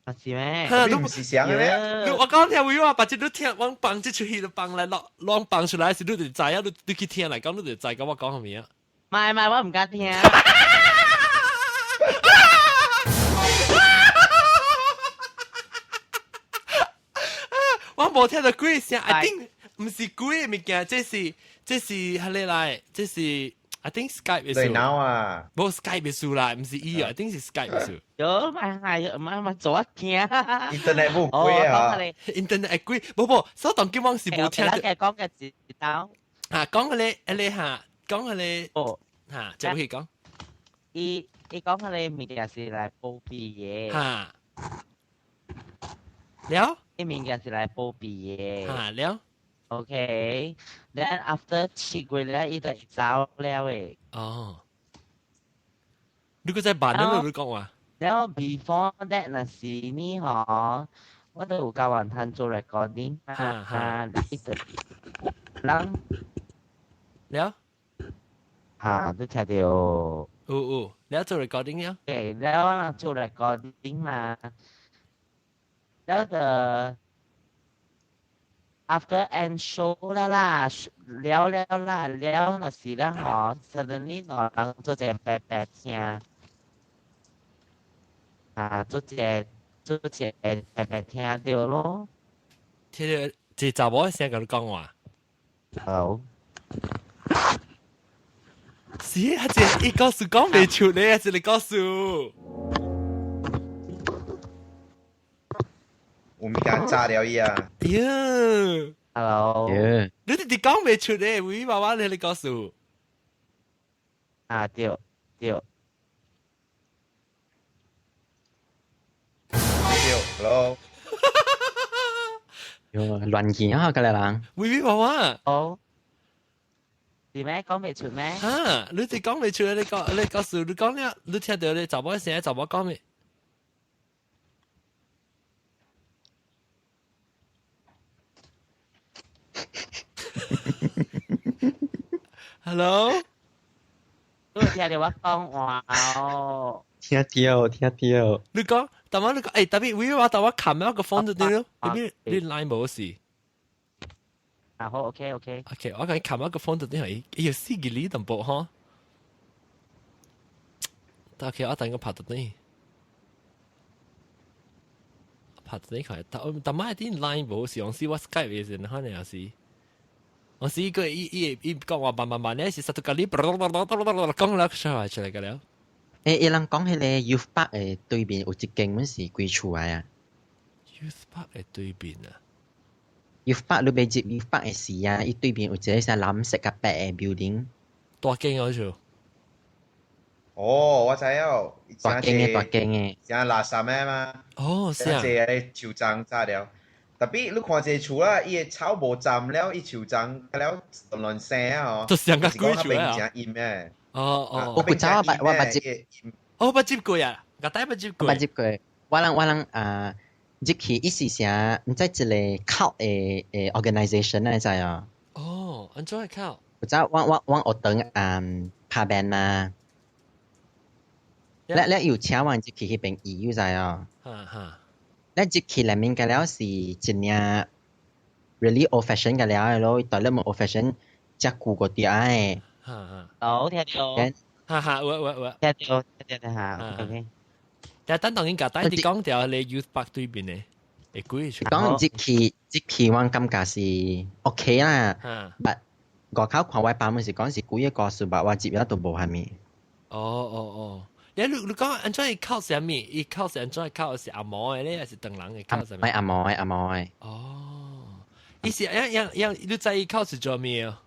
啊是咩？哈，你毋是聲咧？你我講聽有啊，把這你聽，我放這出戲就放來落，攏放出來時，你就知啊，你去聽來講，你就知講我講啥物啊。唔係唔係，我唔敢聽。無聽到鬼聲，I think 毋是鬼的物件，這是彼个來，這是 I think Skype 的對事。腦啊，無 Skype 的事啦，毋是伊啊，I think 是 Skype 的事。有咪係咪咪做一驚。 internet 冇哦，鬼啊講，你， Internet 會鬼，無無，所以當今我是無聽到。嘅講嘅字刀。嚇，講彼个嚇，講彼個哦，嚇，就去講伊講彼个物件是來報備嘅，嚇。了伊物件是來報備嘅。嚇了， OK，then after 7個月咧，伊就走了嘅。哦。你閣再慢啦，你講話。然後 before that 若是呢嗬，我都有教雲吞做 recording 啊，伊就人了，嚇都聽到。有有，了做 recording 了。對，了我人做 recording 嘛，了就 after end show 啦啦，了了啦，了若是咧嗬，suddenly 我人做一個白白聽，啊，做一個白白聽到咯。聽到一查某聲共你講話。好。是啊，這伊故事講袂出咧，這個故事。有物件炸了伊啊！呀，Hello，你直直講袂出咧，喂爸爸你你故事。啊對對。對，Hello。喲，亂見啊，個人。喂爸爸。好。是咩？講袂出咩？啊！你直講袂出咧，你講你故事，你講了，你聽到你查某聲，查某講未？Hello，你聽到我講話哦？聽到，聽到。你講，但我你講，欸，特別我但我冚一個 phone 就對咯，你你 line 無事。啊好，OK OK。 OK，我講冚一個 phone 就對，哎呀，死個你淡薄吼。OK，我等我拍到你，拍到你看，但但買啲 line 無事，我是我 Skype 嘅時，可能也是。我試過伊伊伊講話慢慢慢咧，是實到咖喱，講了出來出來個了。欸，伊人講彼个 Youth Park 的對面有一間阮是幾厝的啊？Youth Park 的對面啊？Youth Park 你欲入 Youth Park 的時啊，伊對面有一個啥藍色佮白的 building。大間嗰處。哦，我知哦，大間的大間的。成垃圾的嘛。哦，是啊。這個樹樁炸了。特別你看這厝啦，伊的草無斬了，伊樹樁了亂生啊！就上個鬼樹啊！真陰的。哦哦，我古早我捌接，哦，捌接過啊，我帶捌接過。捌接過，我人啊，入去伊是啥？毋知一個 cult 的的 organization 你知啊？哦，按怎 cult？古早我學堂啊拍 band 嘛，咧咧有請我入去彼邊醫，你知啊？哈哈。咱入去內面個了是一領 really old fashion 個了咯，大了冇 old fashion，遮舊個啲的。哈哈。好，聽到。哈哈，有有有。聽到聽到哈，OK。但等當然甲帶啲講掉你 Youth Park 對面的，會鬼出。講入去入去，我感覺是 OK 啦。但外口看我爸們是講是幾個故事吧，我入了都無蝦米。哦哦哦。你你講按怎伊靠啥物？伊靠是按怎靠是阿毛的咧，還是唐人的靠啥物？阿毛的阿毛的。哦，伊是樣樣樣，你知伊靠是做咩哦？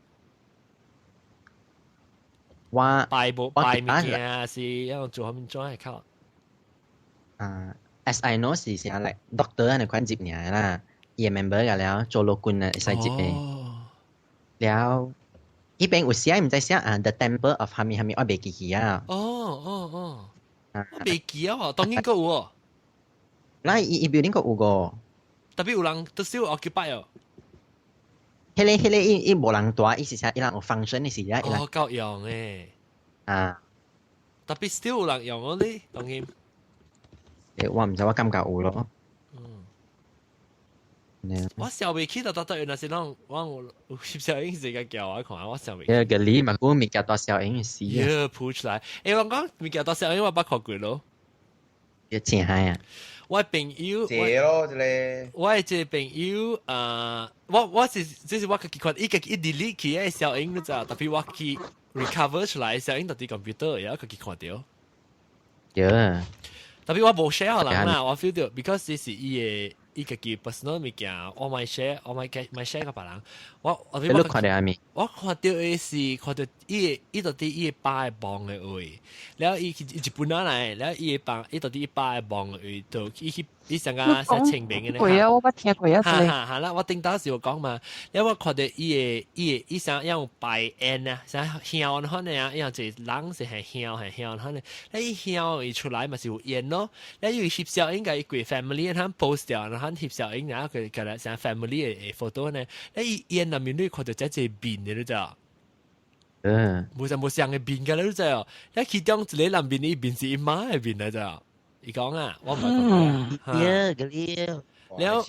我拜無拜物件是要做啥物怎的靠？啊，as I know 是啥嚟？doctor 按呢款入爾啦，伊 member 個了，做老君啊會使入的。了，彼邊有寫毋知寫啊，The Temple of 蝦米蝦米，我袂記起啊。哦哦哦，我袂記啊，當然閣有哦。那伊伊 building 閣有個。特別有人都少 occupy 哦。彼個伊伊無人住，伊是啥？伊人有 function 的時啊，伊人。哦，夠用誒。啊。特別少有人用嗰啲，當然。欸，我毋知，我感覺有咯。我想袂起到到底原來是攏我有翕相影是個叫我看，我想袂起。個你嘛，講物件大小影死啊！耶，浮出來！欸，我講物件大小影我捌看過咯。要正啊！我朋友，謝咯，這個。我這個朋友啊，我是這是我家己看，伊家己 delete 去的小影你知，特別我去 recover 出來小影到佇 computer，然後家己看著。對。特別我無 share 人啦，我 feel 著，because 這是伊的伊家己 personal 物件，我莫 share，我莫莫 share 予別人。我你看著啥物？我看著的是看著伊伊到佇伊的爸的墓的位，了伊去日本仔來，了伊的爸伊到佇伊爸的墓的位，就伊去伊上個寫清明的咧。過啊，我捌聽過啊。哈哈哈啦，我頂當時有講嘛，了我看著伊的伊的伊想用拜煙啊，像香款的啊，伊樣一人是係香係香款的，你香伊出來嘛是有煙咯，了伊翕相應該伊規 family 通 post 掉，然後翕相影，然後佢佢來像 family 的 photo 呢，你煙入面你看著這隻面的你知？嗯，無就無相的面㗎，你知哦？你其中一個人面，伊面是伊媽的面來知？伊講啊，我毋捌講。對，個了。了，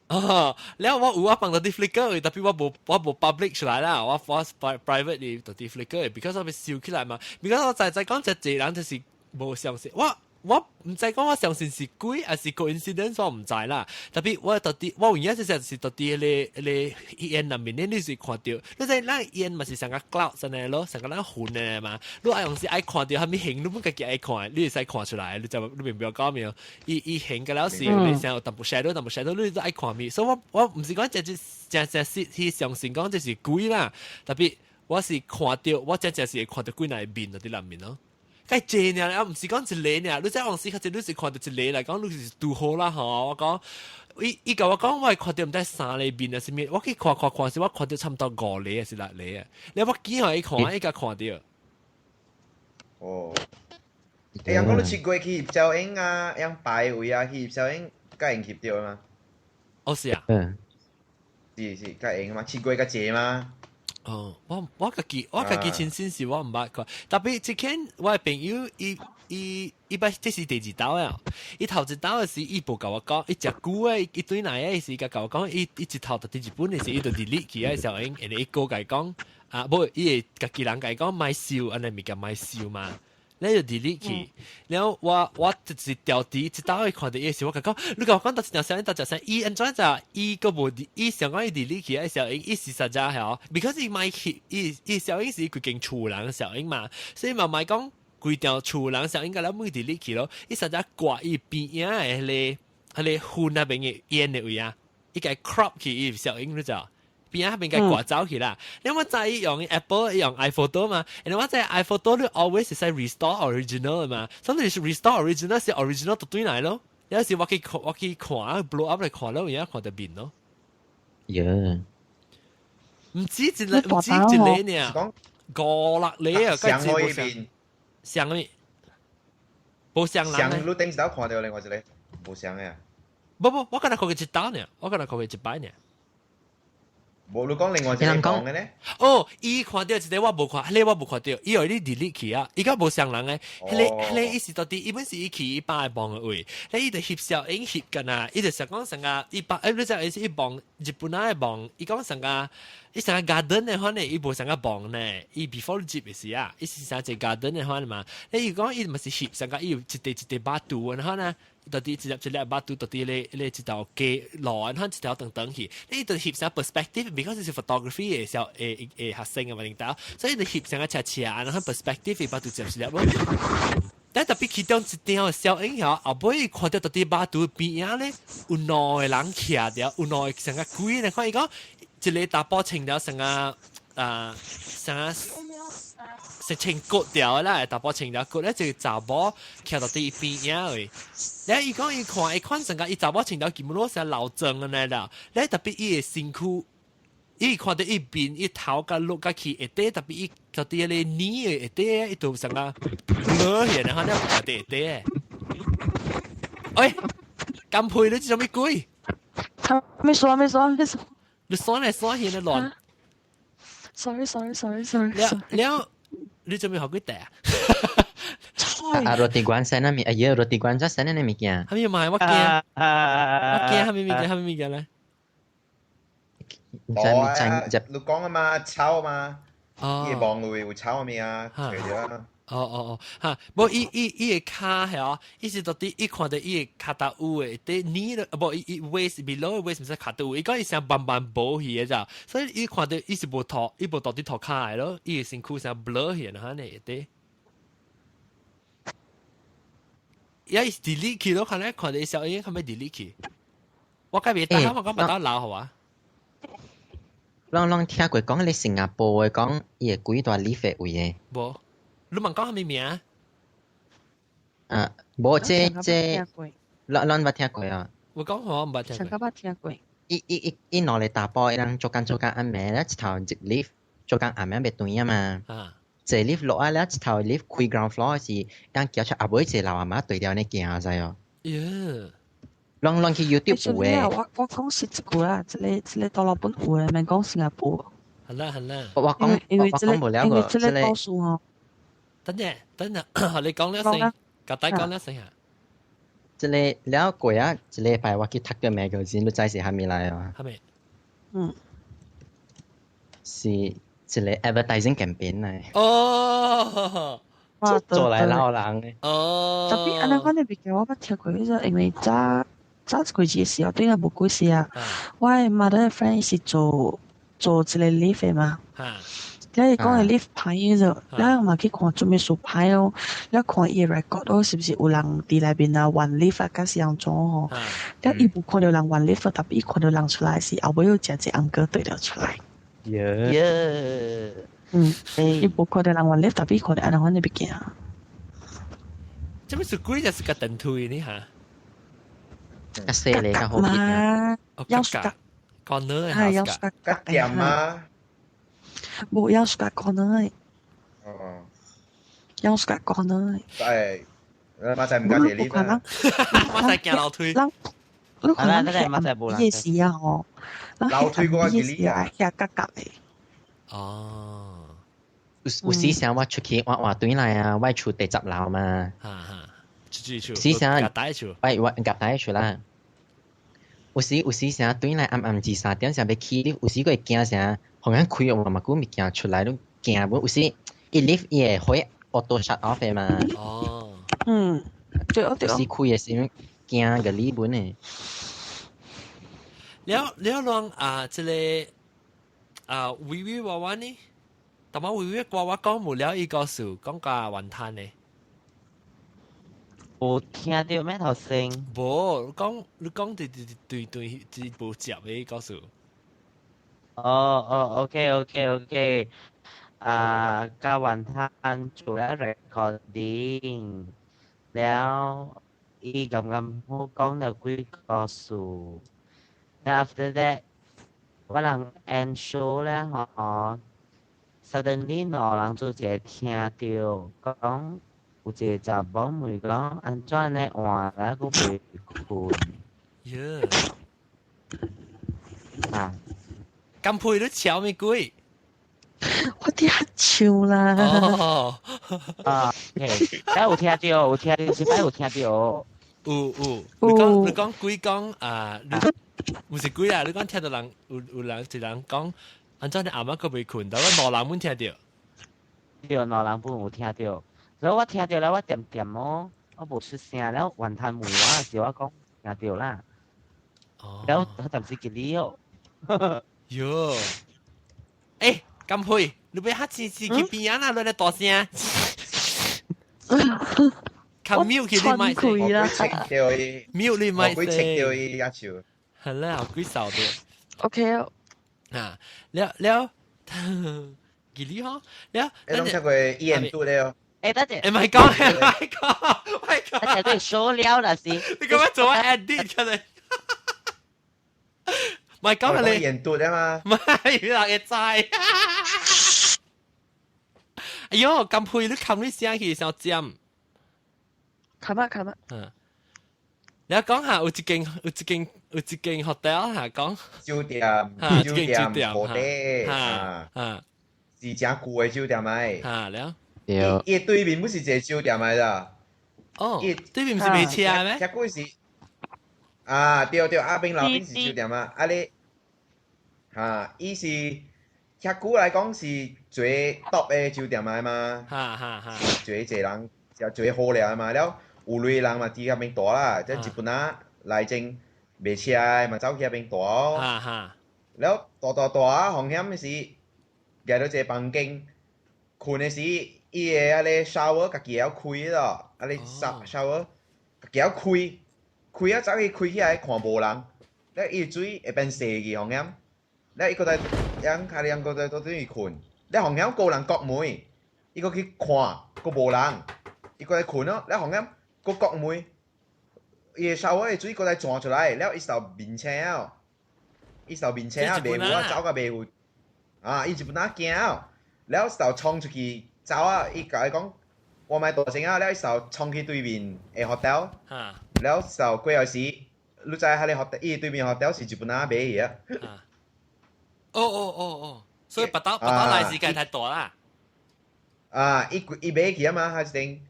哦，了我有我放到佇 Flickr，特別我無 public 出來啦，我 private 到佇 Flickr，because 我欲收起來嘛，because 我在在講這濟人就是無相信我。我毋知講我相信是鬼還是 coincidence，我毋知啦。特別我到底我有影就是是到底彼個彼個煙入面，你是看著，你知咱煙嘛是像個 cloud 真的咯，像個咱雲的嘛。你愛用時愛看著啥物形，你本家己愛看，你會使看出來，你就你明白我講沒？伊伊形個了時，你像有淡薄 shadow，淡薄 shadow，你都愛看物。所以我我毋是講真真真真是去相信講這是鬼啦。特別我是看著，我真正是會看著鬼來面佇內面咯。該濟爾，啊，毋是講一个爾，你這往時較濟，你是看著一个來講，你是拄好啦吼。我講，伊伊共我講，我會看著毋知三個面啊，啥物？我去看看看時，我看著差毋多五個還是六個啊？你我見予伊看，伊共看著。哦。欸，人講你七月去翕照影啊，樣擺位啊，去翕照影，較會翕著嗎？哦，是啊。嗯。是是，較會嘛？七月較濟嘛？哦，我家己親身是我毋捌看，特別這間我的朋友伊伊伊捌這是第二道啊，伊頭一道的時伊無共我講，伊食久的伊對來的時，共我講，伊伊一頭佇日本的時，伊就 delete 去啊，小英，因為伊哥共伊講啊，無伊會家己人共伊講莫收，按呢物件莫收嘛。你就 delete 去，然後我就是調佇一道去看著伊時，我共講，你共我講到一條聲，到一聲，伊按怎就伊閣無伊想講伊 delete 去，小英伊是實在係，because 伊莫去，伊伊小英是規間厝人小英嘛，所以嘛莫講規條厝人小英共咱每 delete 去咯，伊實在掛伊邊仔的彼個彼個雲那邊的煙的位啊，伊共 crop 去伊小英你知？邊仔邊共掛走去啦。你我知伊用 Apple 用 iPhoto 嘛？然後我知 iPhoto 你 always 會使 restore original 嘛？所以是 restore original 是 original 就對來咯。有時我去看 blow up 來看咯，而家看著面咯。耶！毋止一個，毋止一個呢，五六個啊！上可以變上咩？無相人。上你頂一道看著另外一個無相的啊？無無，我敢若看過一道呢，我敢若看過一擺呢。無你講另外一個講的呢？哦，伊看著一個我無看，彼個我無看著，伊予你 delete 去啊，伊較無相人的，彼個彼個伊是到底，伊本是伊去伊爸的墓的位，咧伊就翕相影翕緊啊，伊就想講成個伊爸，欸，你知伊是伊墓日本仔的墓，伊講成個伊成個 garden 的款呢，伊無成個墓呢，伊 before 入的時啊，伊是成一個 garden 的款嘛，咧伊講伊嘛是翕成個伊有一塊一塊肉肚，然後呢，到底一粒一粒肉肚到底咧咧一條街路，然後一條長長去，你就翕成 perspective，because 是 photography 的小會會學生的嘛，領導，所以就翕成個斜斜，然後 perspective 肉肚一粒一粒咯。但特別其中一張小影吼，後尾看著到底肉肚邊仔咧有兩個人徛著，有兩個成個鬼咧，看伊講一個查埔穿著成個啊成個是穿骨掉啦，查埔穿著骨咧，一個查某徛到佇邊仔位。咧伊講伊看伊看成個伊查某穿著基本攏是老妝按呢啦，咧特別伊的身軀。伊看著伊面，伊頭佮落佮去下底，特別伊到底彼個耳的下底，伊就成個無去，然後咧看著下底。喂，甘配你做啥物鬼？沒說沒說沒說。你耍來耍去，你亂。 Sorry sorry sorry sorry。了了，你做咩學幾袋啊？啊，roti guan 那物，哎呀，roti guan 才那物件。啥物買？我驚，我驚，啥物物件？啥物物件咧？唔知唔知你講啊嘛，炒啊嘛，哦，伊網會有炒物啊，除咗啊。哦哦哦，嚇！無伊伊伊个跤係哦，伊是到底伊看著伊个跤頭有的，佇 knee 了，無伊伊 waist below waist 毋是跤肚，伊講伊成慢慢無去的咋，所以伊看著伊是無塗，伊無到底塗跤的咯，伊个身軀成 blur 去按呢佇。伊是 delete 去咯，可能看著小英，後尾 delete 去。我甲袂當，我講袂當留好啊。攏攏聽過講你新加坡的講，伊會幾大 lift 位的？無，你問講啥物名？啊，無這這，攏攏捌聽過啊。我講我毋捌聽過。上個捌聽過。伊伊伊伊兩個查埔，伊人做工做工暗暝咧，一頭入 lift 做工暗暝袂斷啊嘛。啊。坐 lift 落來了，一頭 lift 開 ground floor 時，人行出後尾一個老阿媽對著呢行知哦。耶！攏攏去 YouTube 有的。我我講實一句啦，這个這个多羅本有的，免講新加坡。好啦好啦。我我講因為我講無了個，這個多數吼。等陣等陣，你講了先，夾帶講了先啊。這个了過啊，一禮拜我去讀個 magazine，你知是啥物來啊？啥物？嗯。是一個 advertising campaign 來。哦。做來老人的。哦。 Tapi 按呢款的物件我捌聽過，因為早早一個月時候，對啊無幾時啊，我的 mother friend 是做做一個 lift 的嘛。了伊講的 lift 歹咗，了嘛去看做咩事歹哦，了看伊的 record 哦，是毋是有人佇內面啊換 lift 啊，還是按怎吼？了伊無看著人換 lift，但伊看著人出來是後尾有誠濟 uncle 對著出來。耶！嗯，伊無看著人換 lift，但伊看著按呢款的物件。這麼是鬼就是個電梯呢嚇？較細個較好啲嘛，要是個 corner 係要是個較店啊？無要是個 corner 的。哦。要是個 corner 的。係，馬仔毋敢坐 lift 啊。馬仔行樓梯。人，你看人夜時啊吼，樓梯嗰個距離啊，遐角角的。哦。有有時時我出去我換轉來啊，我厝第十樓嘛。哈哈，出厝。時時夾帶厝。喂我夾帶厝啦。有時有時時轉來暗暗二三點時欲起，你有時閣會驚啥？予人開哦嘛久物件出來，你驚無？有時伊 lift 伊會開 auto shut off 的嘛。哦。嗯，對哦對有時開的時驚個裡本的。了了，攏啊，這個啊，微微娃娃呢？但我微微娃娃講無了伊個事，講甲雲吞呢。有聽著咩頭先？無，你講你講對對對對對無接的故事。哦哦，OK OK OK，啊，甲雲吞做了 recording，了伊咁啱好講了幾個數，然 after that，我人 end show 咧吼，suddenly 兩人做一個聽著講。有一個查某問講，按怎按呢換了閣袂睏？耶！啊！咁配你笑咩鬼？我伫遐笑啦。哦。啊，OK，但有聽著，有聽著，是擺有聽著。有有，你講你講鬼講啊？你毋是鬼啊？你講聽著人有有人一人講，按怎你阿媽閣袂睏？但我兩人本聽著。對，兩人本有聽著。所以我聽著了，我恬恬哦，我無出聲了。雲吞問我的時，我講聽著啦。哦。了，我暫時記你哦。喲。欸，甘佩，你欲較錢是去邊啊？啦，來來大聲。較 mute 去你麥聲。我鬼切掉伊。 mute 你麥聲。我鬼切掉伊一手。係啦，好鬼掃的。 OK。啊，了了，記你吼，了。你攏聽過演出了？欸，等陣。欸，莫講，莫講，莫講。等陣對說了啦是。你幹嘛做我 edit 出來？莫講啊你。演出啊嘛。唔係，人會知。哎喲，咁配你冚你聲去傷尖。冚啊冚啊。嗯。你講下有一間有一間有一間 hotel 下講。酒店，酒店，好的，啊啊，是誠舊的酒店來。啊了。對。伊對面不是一個酒店來啦。哦。對面毋是賣車咩？遐久是。啊，對對，阿邊樓邊是酒店啊，啊你，哈，伊是遐久來講是做 top 的酒店來嘛，哈哈哈，做濟人就做好了嘛，了有類人嘛佇遐邊住啦，即日本仔來前賣車的嘛走去遐邊住，哈哈，了住住住啊，風險是入到一個房間，睏的時，伊的彼個 shower 家己會曉開咯，啊你 shower 家己曉開，開啊走去開起來看無人，了伊水會變細去風險，了伊閣在人較人閣在倒轉去睏，了風險閣有人關門，伊閣去看，閣無人，伊閣在睏咯，了風險閣關門，伊的 shower 的水閣在轉出來，了伊就面青了，伊就面青啊，袂有啊，走甲袂有，啊，伊日本仔驚了，了就衝出去走啊，伊共伊講我莫大聲啊，了伊就衝去對面的 hotel，了就過後時，你知彼個 hotel，伊對面 hotel 是日本仔買去啊。哦哦哦哦，所以別刀別刀來時間太大啦。啊，伊伊買去啊嘛，還是定，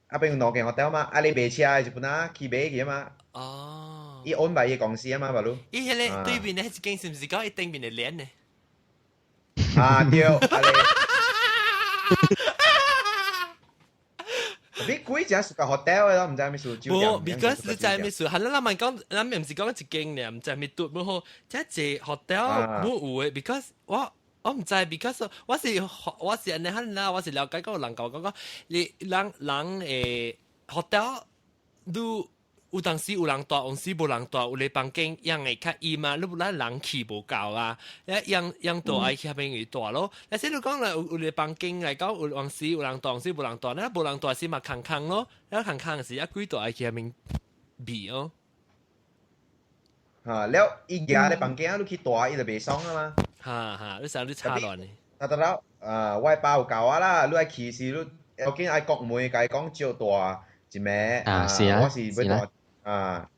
啊邊有兩間 hotel 嘛，啊你賣車的日本仔去買去啊嘛。哦。伊安排伊公司啊嘛，白魯。伊彼個對面的彼一間是毋是講伊頂面的簾呢？啊對，啊你。你幾隻屬個 hotel 的咯，毋知咩事酒店。無，because 你知咩事？係啦，咱咪講，咱咪毋是講一間呢，毋知咩拄無好，這一 hotel 無有的，because 我我毋知，because 我是我是按呢啦，我是了解講人講講講，你人人誒 hotel 你有當時有人住，有時無人住，有個房間樣會較陰嘛，你不咱人氣無夠啊，一樣樣住愛去遐邊去住咯。但是你講啦，有有個房間來講，有當時有人住，有時無人住，那無人住時嘛空空咯，那空空時啊，鬼住愛去遐邊避哦。嚇，了伊舉咧房間啊，你去住，伊就袂爽啊嘛。哈哈，你想你吵亂呢？啊，得了，啊，我爸有教我啦，你愛去時，你要緊愛國門，共伊講借住一暝啊，是啊，我是欲住啊，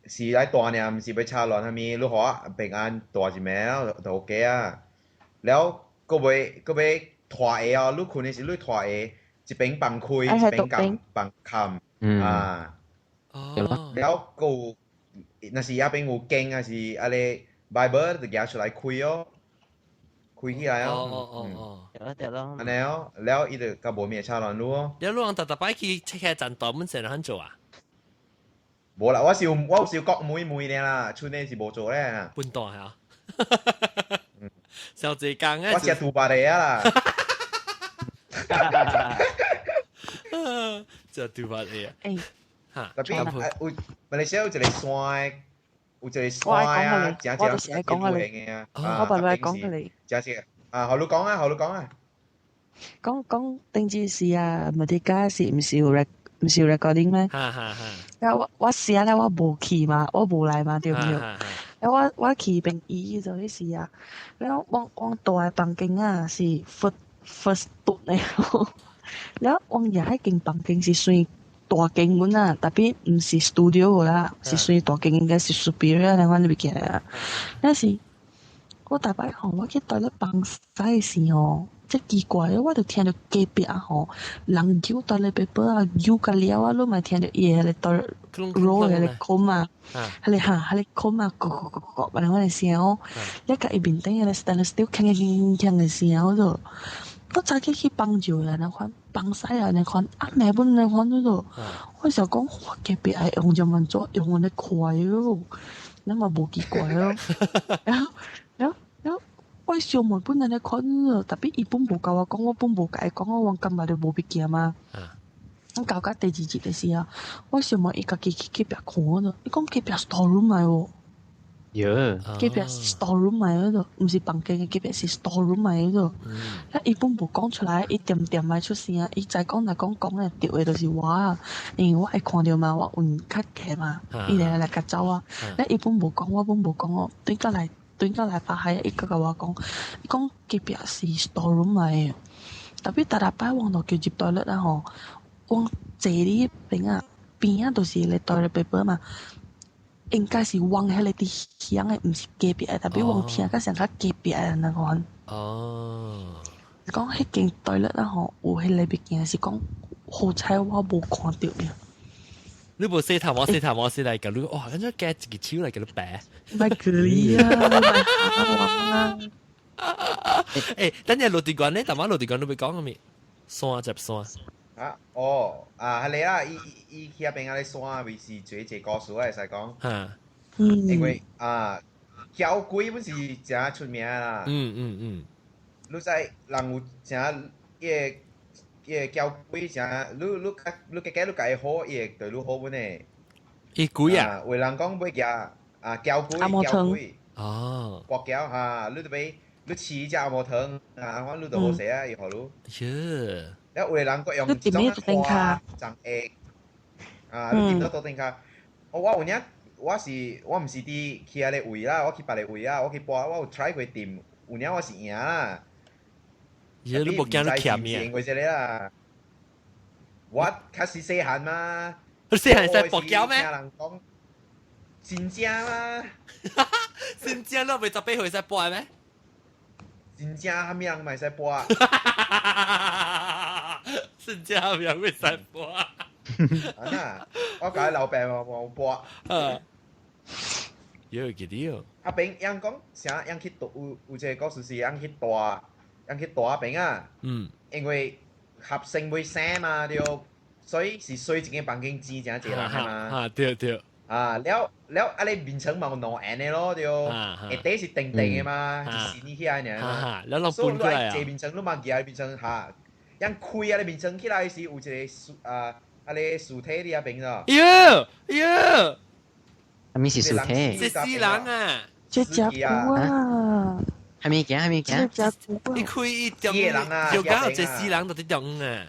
是來住爾，毋是欲吵亂啥物，你予我平安住一暝就 OK 啊。了，閣欲閣欲拖鞋哦，你睏的時你拖鞋，一邊放開，一邊共放冚，啊，了閣有，若是遐邊有經還是按呢 Bible 就舉出來開哦，開起來哦。哦哦哦，對對咯。按呢哦，了伊就較無咩吵亂你哦。了，你人逐逐擺去車站大門前怎做啊？無啦，我是有我是有國妹妹爾啦，剩的是無做咧。笨蛋啊！小濟工啊！我食土巴的啊啦。食土巴的啊！欸，哈，特別有馬來西亞有一個山的，有一個山啊，真我就是愛講個啊，我爸爸講個你。真是啊，予你講啊，予你講啊。講講頂次是啊，麥迪加是毋是有 rec 毋是有 recording 咩？哈哈哈！啊，我我試咧，我無去嘛，我無來嘛，對毋對？啊，我我去邊醫就彼時啊，了我我住的房間啊是 first first 棟的，了我入彼間房間是算大間阮啊，tapi 毋是 studio 啦，是算大間，應該是 superior 那款物件啊。但是我逐擺吼，我去蹛咧放屎的時吼，這奇怪，我就聽著隔壁吼，人搝 toilet paper 啊，搝甲了啊，你嘛聽著伊的彼個 toilet roll 彼個孔啊，彼個哈，彼個孔啊，咕咕咕咕，按呢款的聲哦，你共伊面頂的 stainless steel 鏘鏘鏘的聲哦，我早起去幫助按呢款，放屎按呢款，暗暝本按呢款咯，我想講，哇，隔壁愛用這麼做，用按呢快哦，那嘛無奇怪咯，然後，然後，然後。我小妹本按呢款咯，tapi 伊本無共我講，我本無共伊講，我感覺就無物件嘛。我搞到第二日的時候，我小妹伊家己去隔壁看咯，伊講隔壁 store room 來喎。喲，隔壁 store room 來嗰度，毋是房間的隔壁是 store room 來嗰度。啊，伊本無講出來，伊恬恬來出聲，伊知講若講講的著的就是我啊，因為我會看著嘛，我運較低嘛，伊來來共走啊。啊，伊本無講，我本無講哦，轉過來。轉過來發海，伊閣共我講，伊講隔壁是 store room 來的，tapi 逐逐擺我就叫入 toilet 啊吼，我坐佇彼邊啊，邊仔就是個 toilet paper 嘛，應該是往彼個佇響的，毋是隔壁的，tapi 我聽甲像較隔壁的那款。哦，講彼間 toilet 啊吼，有彼個物件是講好彩我無看著爾。你無洗頭毛，洗頭毛洗來共你，哇！敢若夾一個手來共你掰。莫去啊！莫嚇我啊！誒，等陣落地關咧，大媽落地關都未講個咩？山接山。啊，哦，啊，係你啦，伊伊伊去遐邊仔咧山位是做一個故事，會使講。嚇。因為啊，澆鬼本是誠出名啦。你知人有誠伊個伊個澆鬼誠，你你你加加你共伊好，伊會對你好本的。伊鬼啊？有人講欲舉啊，澆鬼澆鬼。哦。跋筊哈，你著欲你飼隻紅毛糖啊，我你就好勢啊，伊予你。耶！了有的人閣用一種花長下啊，你掂到桌頂跤。我有影，我是我毋是佇去遐个位啦，我去別个位啊，我去跋，我有 try 過掂，有影我是贏啦。耶！你無驚你欠命？因為這個啦，我較實細漢嘛。你細漢使跋筊咩？聽人講真正嗎？真正你袂18歲使跋咩？真正啥物人嘛會使跋？真正啥物人會使跋？啊！我共伊老爸嘛跋。啊！有記得哦。阿炳人講啥？人去有有一個故事是人去大，人去大邊啊。因為合成袂生嘛，對，所以是睡一間房間錢誠濟人嘛。啊，對對。啊，了了，啊你眠床嘛有兩緣的咯，對，下底是長長的嘛，是伸起來爾嘛。所以你愛坐眠床，你嘛舉眠床下，人開啊你眠床起來時有一個屍啊，啊你屍體佇遐邊咯。喲喲，啥物是屍體？是死人啊！這隻龜啊！係咪驚？係咪驚？這隻龜。你開伊中，就剛有一死人就佇中啊，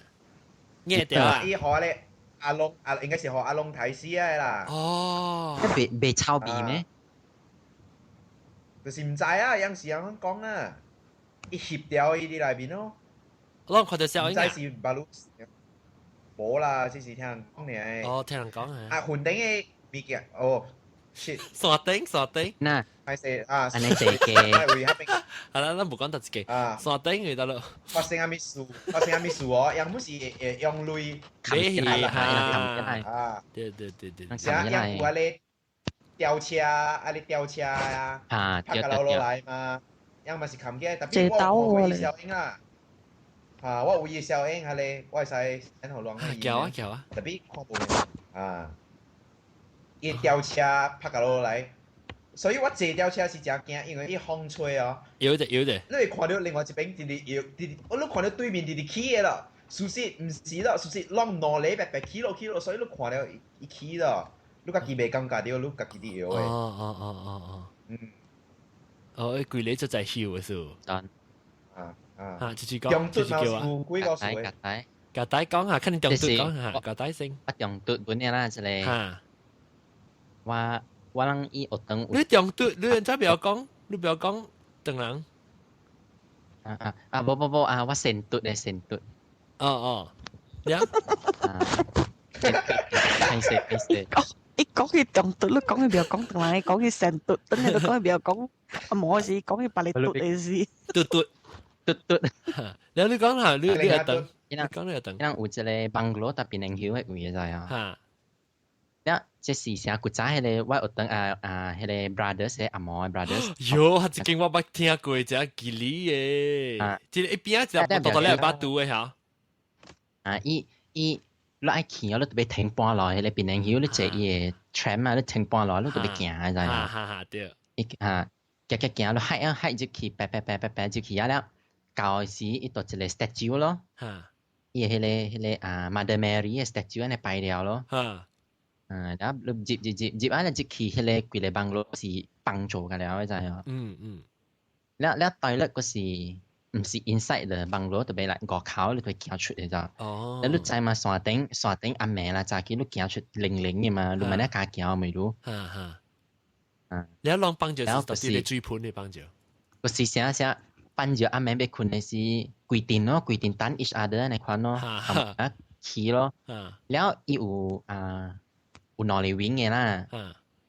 硬掉啊！伊予咧。阿龍阿應該是予阿龍提死的啦。哦，袂袂臭味咩？就是毋知啊，有時人講啊，伊翕掉伊佇內面咯。我看著小毋知是馬路，無啦，只是聽人講爾。哦，聽人講啊。啊，雲頂的物件，哦，shit。山頂山頂。嗱，歹勢啊，按呢坐嘅。好啦，咱無講特一個。啊，山頂就得咯。發生啥物事？發生啥物事哦？人本是會用鐳。買去哈。啊。對對對對。啥人有安尼吊車，安尼吊車啊，拍甲落落來嘛，人嘛是冚起來，特別我有看過伊小影啦。啊，我有伊小影，彼个我會使 send 予亂。叫啊叫啊！特別看無啊，伊吊車拍甲落來。所以我坐吊車是誠驚，因為伊風吹哦。搖者搖者。你會看到另外一邊直直搖，直直，我你看到對面直直起的咯。事實毋是咯，事實攏兩禮拜白起落起落，所以你看了伊起咯，你家己袂感覺著，你家己佇搖的。哦哦哦哦哦。哦，伊規个就在搖的是。啊啊啊！就是講，就是叫啊。有幾個數夾帶。夾帶講下，肯定中毒講下，夾帶先。我中毒本的啦，這個。哈。我。我人伊學堂。你中毒，你人家不要講，你不要講，等人。啊啊啊！無無無啊！我先嘟的先嘟。哦哦，了。啊！歹勢歹勢。伊講佢中毒，你講佢不要講等人，講佢先嘟，等下你講佢不要講，啊無是講佢別個嘟的是。嘟嘟嘟嘟。了你講下，你你要等，你講你要等。人有一個 bungalow 特別能曉的位知啊。哈。了，這是啥古早彼个我學堂啊啊，彼個 brothers 阿毛的 brothers。喲，這間我捌聽過，真吉利的。這個一邊仔一個多多兩把拄的嚇。啊，伊伊你愛去哦，你特別停半路，彼個檳榔丘，你坐伊個 tram 啊，你停半路，你特別行，知影？哈哈哈，對。伊啊，行行行，你海啊海入去，白白白白白入去啊了，到時伊就一個 statue 咯。哈。伊彼個彼個啊 Mother Mary 的 statue 按呢擺了咯。哈。嗯，然後你入入入入啊，入去彼個規个網絡是幫助個了，你知影？嗯嗯。了了 toilet 閣是毋是 inside 的網絡，特別來外口你會行出的咋？哦。了你知嘛？山頂山頂暗暝啦，早起你行出零零的嘛，你慢慢加行咪如。哈哈。嗯。了攏幫助是到底咧水盆的幫助。閣是啥啥幫助暗暝欲睏的是規陣咯，規陣等 each other 按呢款咯，啊去咯。了伊有啊。有兩個 wing 的啦，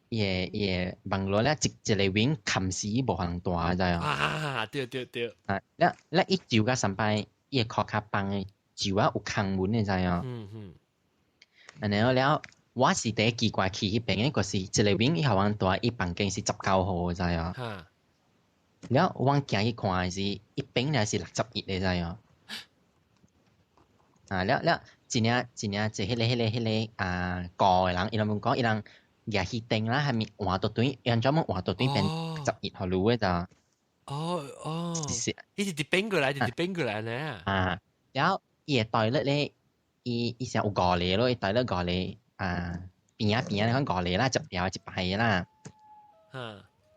伊个伊个網絡咧一一個 wing 冚死無可能大，知影？啊，對對對。啊，了了伊就甲上擺，伊個殼較放的石仔有空門的，知影？嗯嗯。然後了，我是第一奇怪去彼邊的，就是一個 wing 伊予阮蹛，伊房間是19號，知影？哈。了我行去看是一邊咧是61你知哦。啊，了了，真正真正一彼個啊個的人，伊人講伊人舉彼燈啦，係咪換到對，伊人專門換到對變十一號路的咋？哦哦，伊是佇變過來，佇變過來呢。啊，然後伊個 toilet 咧，伊成有五個咯，伊 toilet 五個啊，邊啊邊啊，你講五個啦，一條一排啦。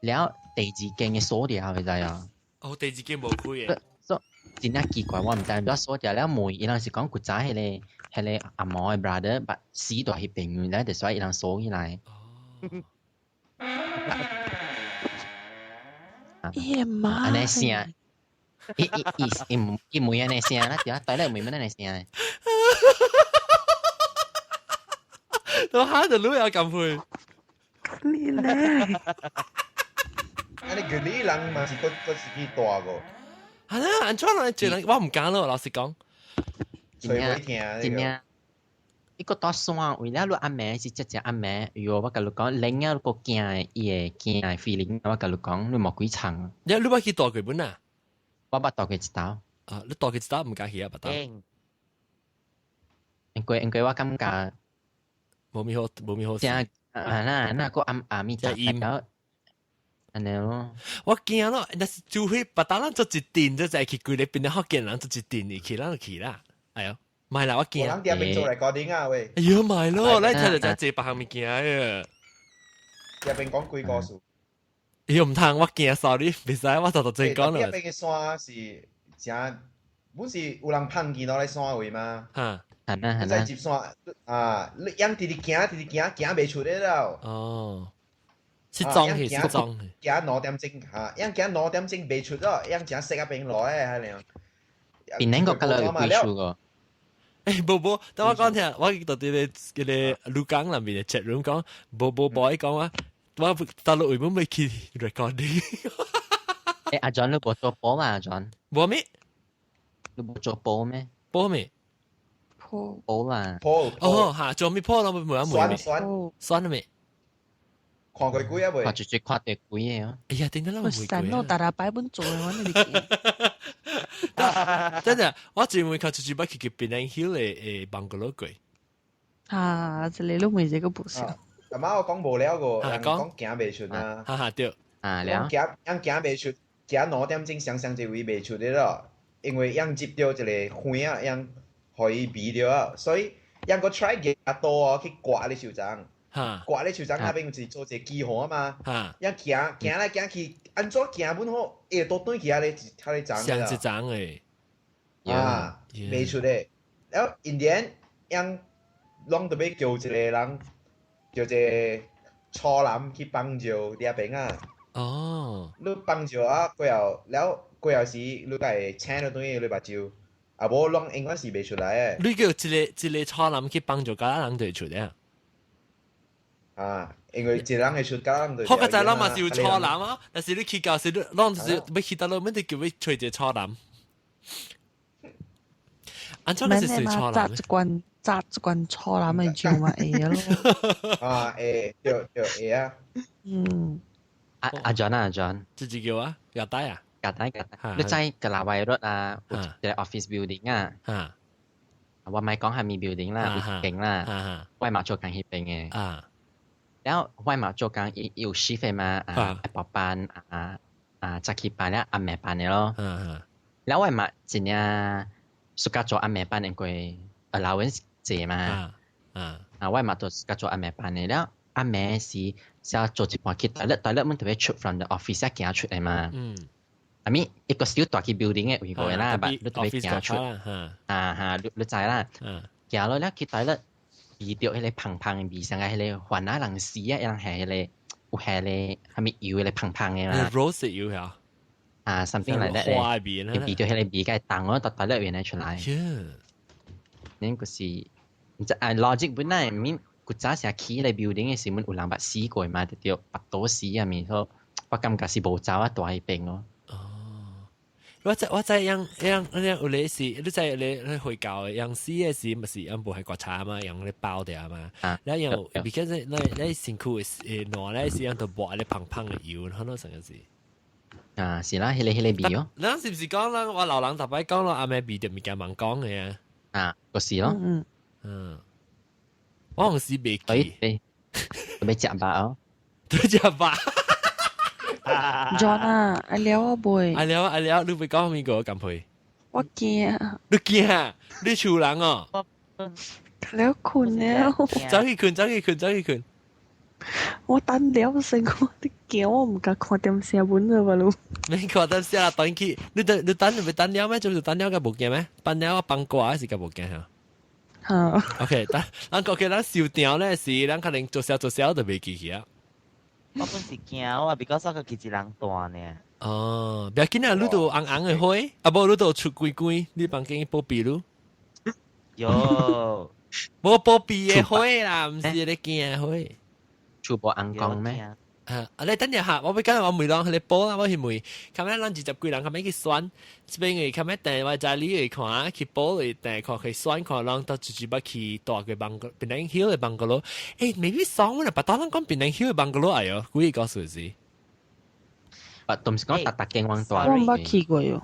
了第二間嘅鎖掉，你知啊？哦，第二間無開嘅。所真正奇怪，我毋知按怎鎖掉了門，伊人是講古早彼個阿毛嘅 brother 捌死佇彼邊，了就所以伊人鎖起來。哦。耶媽！按呢聲，伊伊伊伊伊問按呢聲啦，對啊，對咧問按呢聲。都嚇到你又咁配。你咧？啊，你佢呢人嘛是閣是去大個。係啦，按怎人這人我唔敢咯，老實講。真正真正，伊個大山為了你暗暝是只只暗暝，喲，我共你講，零啊個驚伊會驚的 feeling，我共你講，你無幾層。你捌去大過本啊？我捌大過一道。啊，你大過一道毋敢去啊，捌道。因為我感覺無咪好，無咪好。正啊那那個暗暗暝就較按呢咯。我驚咯，若是除非別當咱做一陣，就再去規個邊個福建人做一陣去，咱就去啦。哎喲，莫啦，我驚。人佇邊做 recording 啊喂。哎喲，莫咯，咱聽著才濟別項物件啊。佇邊講鬼故事。哎喲，毋通，我驚，sorry，袂使，我就就真講啦。佇邊個山是誠，本是有人放見落來山位嗎？哈。係啦係啦。在入山啊，你樣直直行，直直行，行袂出來了。哦。是裝去，是裝去。行2點鐘嚇，樣行2點鐘袂出咯，樣誠雪啊邊落的，係樣。邊兩個角落有幾處個？欸，無無，等我講聽，我到佇咧嗰個鷺港內面的 chat room 講，無無無，伊講啊，我大陸為本欲去 recording。欸，阿 John 你無做波嘛？阿 John？無咩？你無做波咩？波咩？波波啦。波。哦，嚇，做咩波咯？冇啊，酸酸酸了未？看過幾啊未？看絕絕看著幾個哦。哎呀，頂得啦，我神咯，大大擺本做的，我那裡。真的，我專門靠出去捌去檳城 Hill 的誒邦格羅過。啊，這裡都沒這個不是。阿媽我講無了個，人講行袂出啊。哈哈對。啊了。行，人行袂出，行2點鐘，雙雙一位袂出的咯。因為人接著一個花仔，人予伊味著啊，所以人閣 try 舉刀哦去割咧樹欉。割咧樹欉那邊是做一個記號啊嘛。人行行來行去，按怎行本好，伊會倒轉去遐咧遐咧欉。像一欉的。啊，袂出的。了後因然人攏著欲叫一個人，叫一個粗男去幫助佇遐邊啊。哦。你幫助啊，過後了過後時，你才會請倒轉去你目睭，啊無攏永遠是袂出來的。你叫一個粗男去幫助，其他人就會出來。啊，因為一個人會出，其他人就。好個在咱嘛是有粗男啊，但是你去到時，你攏是欲去佗落，免得叫欲揣一個粗男。按怎你是揣粗男？紮一罐紮一罐粗男的酒嘛會咯。啊，會，對對會啊。嗯。阿 John 啊，阿 John。自己叫啊，夾帶啊。夾帶夾帶。你知格拉維路啊，有一個 office building 啊。我莫講蝦米 building 啦，有間啦。我嘛做工彼邊的。啊。了我嘛做工，伊有 shift 的嘛，啊，下晡班啊啊，早起班了暗暝班的咯。了我嘛真正 suka 做暗暝班，因為 allowance 濟嘛。啊，我嘛都 suka 做暗暝班的。了暗暝時，先做一半去 toilet，toilet 阮特別出 from the office 行出來嘛。I mean 一個小大去 building 的位過啦，但你特別行出。啊哈，你知啦。行落了去 toilet。味著彼個芳芳的味，像個彼個番仔人死啊，人係彼個有彼個蝦米油彼個芳芳的嘛。 rose 油呀？啊，something like that 花味咧。味著彼個味，該重哦，逐逐粒原來出來。恁就是，毋知啊 logic 本來免古早時起彼個 building 的時，阮有人捌死過嘛，就著腹肚死啊物，所以我感覺是無走啊蹛彼邊哦。我知樣樣樣有咧是，你知咧咧回教的樣死的時，毋是樣無係刮柴嘛，用咧包掉嘛。了又，because 咧咧身軀誒爛咧是樣都抹咧芳芳的油，可能成個是。啊，是啦，彼個味哦。咱是毋是講啦？我老人逐擺講咯，阿妹味著物件茫講的啊？啊，就是咯。嗯，我有時袂記。對，欲食肉哦。對食肉。 John 啊，愛了我袂。愛了愛了，你欲講咩個咁配？我驚。你驚？你厝人哦。了睏了。走去睏，走去睏，走去睏。我等了先，我啲驚，我毋敢看電視本了吧？免看電視啦，等去。你等你等你等了咩？就是等了個無驚咩？等了放歌是個無驚嚇。嚇。 OK，等咱過去咱收場咧是，咱可能做小做小就袂記去啊。我本是驚我，because 我家己一人住呢。哦，不要緊啊，你都紅紅的花，啊無你都出規規，你房間保庇你。有，無保庇的花啦，毋是你驚的花。厝無紅光咩？啊！你等一下，我欲講我問人彼個報啦，我去問，較尾咱20幾人較尾去選，這邊會較尾訂我知你會看去報會訂看去選看人到直接捌去蹛過 Penang Hill 的 bungalow。欸，maybe 爽啦，別當人講 Penang Hill 的 bungalow 哎喲，幾個故事是？啊，都毋是講逐逐間往蹛。我毋捌去過喲。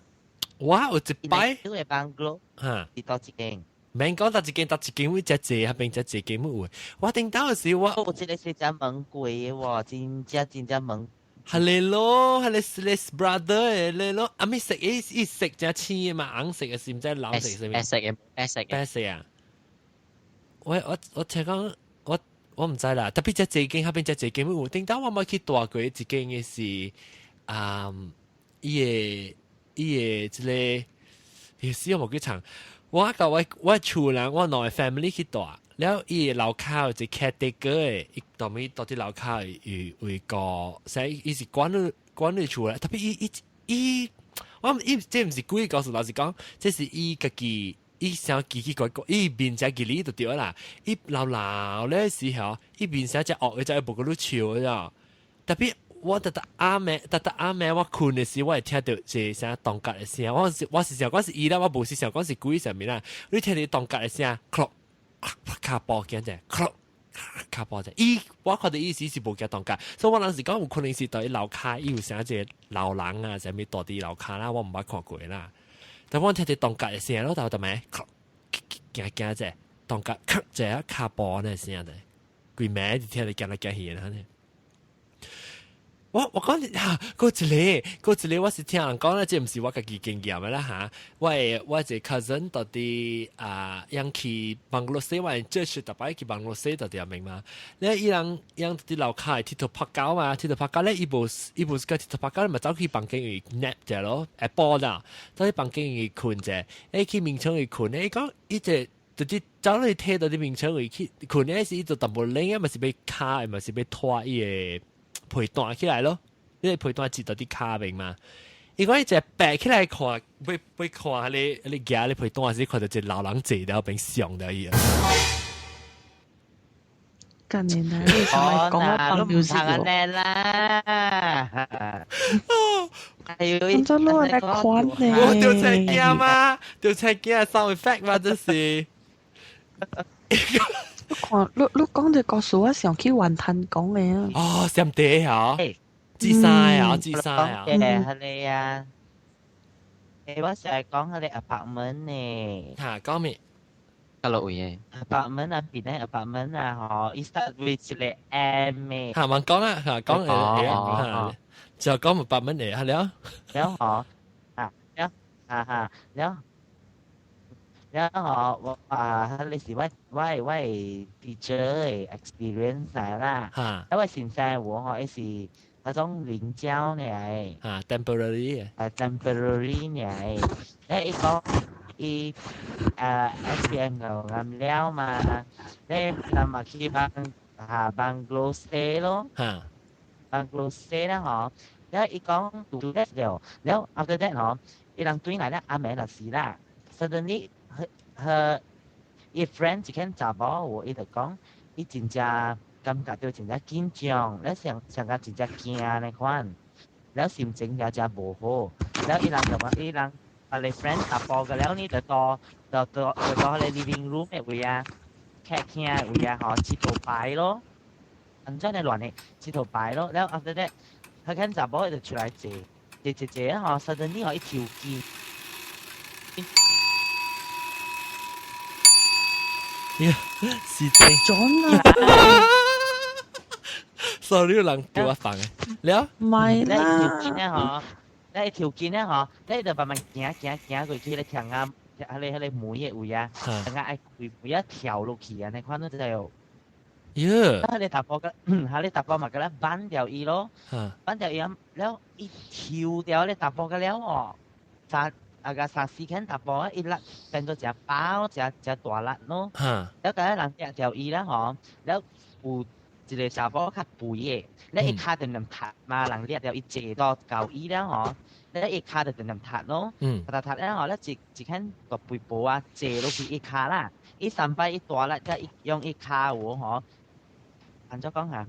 我有一擺。 Hill 的 bungalow 嚇，是佗一間？免講佗一間，佗一間會遮濟，彼邊遮濟間有。我頂當時我，我這個是只問過的喎，真正真正問。係你咯，係你係 brother 的你咯，啊咪色伊伊色正青的嘛，紅色的是毋知藍色啥物？白色的，白色的。白色啊！我聽講，我毋知啦，特別遮濟間，彼邊遮濟間有。頂當我冇去蹛過一間的是，啊，伊的這個，伊死我無記唱。我佮我厝人，我兩個 family 去蹛，了伊的樓跤有一個 caretaker 的，伊當面蹛佇樓跤有有一個，所以伊是管理厝咧。特別伊伊伊，我伊這毋是故意告訴老實講，這是伊家己，伊想奇奇怪怪，伊面才記哩就對啦。伊老老咧時候，伊面成只惡，伊只無個咧笑的。特別我逐逐暗暝，逐逐暗暝我睏的時，我會聽著一個聲動格的聲。我是想講是伊啦，我無是想講是鬼啥物啦。你聽著動格的聲，咭跤步行者，咭跤步者。伊我看著伊時是無驚動格，所以我當時講有可能是佇樓跤，伊有啥一個老人啊，啥物蹛佇樓跤啦，我毋捌看過啦。但我聽著動格的聲咯，頭頭尾行行者，動格咭一下跤步那聲的，規暝就聽著行來行去的呢。我講嚇，閣一個，閣一個，我是聽人講咧，這毋是我家己經驗的啦嚇。我一個 cousin 到佇啊，樣去 bungalow 洗完，這是逐擺去 bungalow 洗到佇明嘛。咧伊人伊人佇樓跤鐵頭拍狗嘛，鐵頭拍狗咧，伊無是個鐵頭拍狗，嘛走去房間去 nap 者咯，下晡啦，走去房間去睏者，欸去眠床去睏咧，伊講伊這。就是走去摕到佇眠床位去睏咧時，伊就淡薄冷啊，嘛是欲跤，嘛是欲拖伊的被單起來咯，你個被單摺到佇跤邊嘛。伊講伊一爬起來看，欲欲看你你夾你被單時，看到一個老人坐了邊上了伊。近年啊，你係咪講我放 music 喎？你啦，係咁真攞嚟看呢？我就車驚嘛，就車驚 sound effect 嘛，這是。你看，你講這個故事，我想起雲吞講的啊。哦，上地嚇，自殺啊，自殺啊。嘅係你啊，誒，我成日講佢哋 apartment 呢。嚇，講咩？佗落位的？ apartment 啊，邊咧 apartment 啊，嗬，伊 start with 一個 M 嘅。嚇，問講啦，嚇講誒，就講 apartment 嚟，係了。了嗬，啊，了，哈哈，了。了嗬，我啊，彼是我 teacher 的 experience 來啦。因為先生我嗬，伊是彼種臨交呢。啊，temporary。啊，temporary 呢？誒，伊講伊啊 SPM 就暗了嘛，咧人嘛去幫啊 bungalow stay 咯。bungalow stay 啦嗬，了伊講 do that 了，了 after that 嗬，伊人轉來咧暗暝就是啦，suddenly 佢伊 friend 一間查某有，伊就講，伊真正感覺到真正緊張，了上上個真正驚那款，了心情也真無好，了伊人就話伊人啊你 friend 查甫個了呢就到就到就到彼 living room 的位啊，客廳的位啊，吼，佚佗牌咯，按怎呢亂的佚佗牌咯，了 after that，彼間查某就出來坐，坐坐坐啊，嗬，suddenly 嗬，伊條肩。呀，是真。準啊！ Sorry，人叫我放嘅。了，唔係你條啦，肩咧嗬，你條肩咧嗬，你就慢慢行行行過去，你聽啊，彼個門嘅位啊，聽啊愛開門一跳落去啊，你看到就有。呀，啊！你達波個，嚇你達波嘛，個咧扳掉伊咯，扳掉伊啊，了伊跳掉你達波個了哦，三啊個三四間達波伊甩變做一包，一一大粒咯。了個人掠掉伊啦吼，了有一個查某較肥的，了伊跤定定踢嘛，人掠掉伊坐到到伊了吼，了伊跤就定定踢咯，踢踢了吼，了一一間大肥婆啊坐落去伊跤啦，伊三擺伊大力，才伊用伊跤有吼。按怎講啊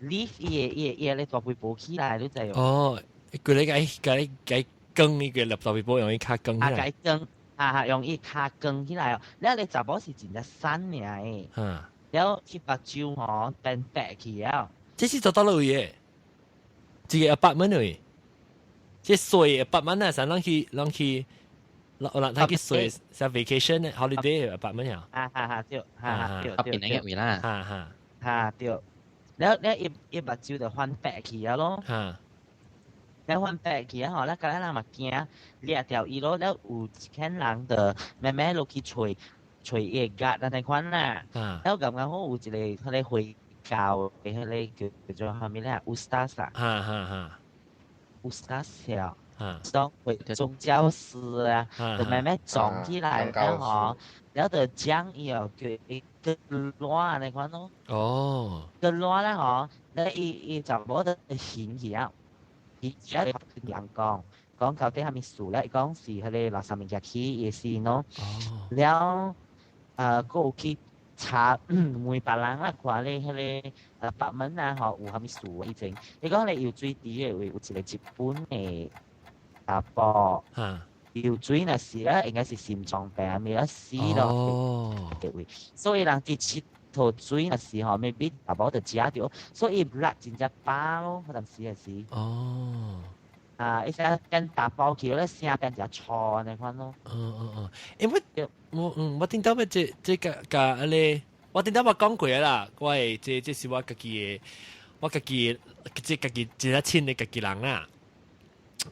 ？lift 伊個伊個伊個咧大肥婆起來，你知無？哦，佢你解解解羹呢個立大肥婆用伊跤羹起來。啊，解羹，啊，用伊跤羹起來哦。了你查某是真正瘦爾的，了去目睭吼變白去了。這是做佗落位的？這個 apartment 位，這細 apartment 啊，啥人去人去，人他去睡，像 vacation holiday apartment 呀。啊哈哈對，哈哈對對。邊個位啦？哈哈。哈對，了了伊伊目睭就翻白去啊咯。了翻白去啊吼，了個人嘛驚掠掉伊咯，了有一間人就慢慢落去揣揣伊個格那款啦。了感覺好有一個彼個回教的彼個叫做啥物咧？Ustaz 啊。哈哈哈。 Ustaz 啊。當回宗教師啊，就慢慢撞起來了吼，了就講伊哦叫伊個亂那款咯。個亂咧吼，咧伊伊就無得顯起啊。伊而家人講講到底啥物事咧？伊講是彼個垃圾物件起伊是喏。了，閣有去查問別人啦，看咧彼個北門啊吼有啥物事以前。伊講咧游水池的位有一個日本的查埔，游水若是咧應該是心臟病啊，物啊死咯。位，所以人佇佚佗水若是吼，maybe 查某就食著，所以力真正飽咯，彼陣時係是。啊！伊聲跟打包起咧，聲變誠粗按呢款咯。嗯嗯嗯，因為我我頂到欲這這個個阿咧，我頂到我講過啦，我會這這是我家己的，我家己這家己真正親的家己人啦。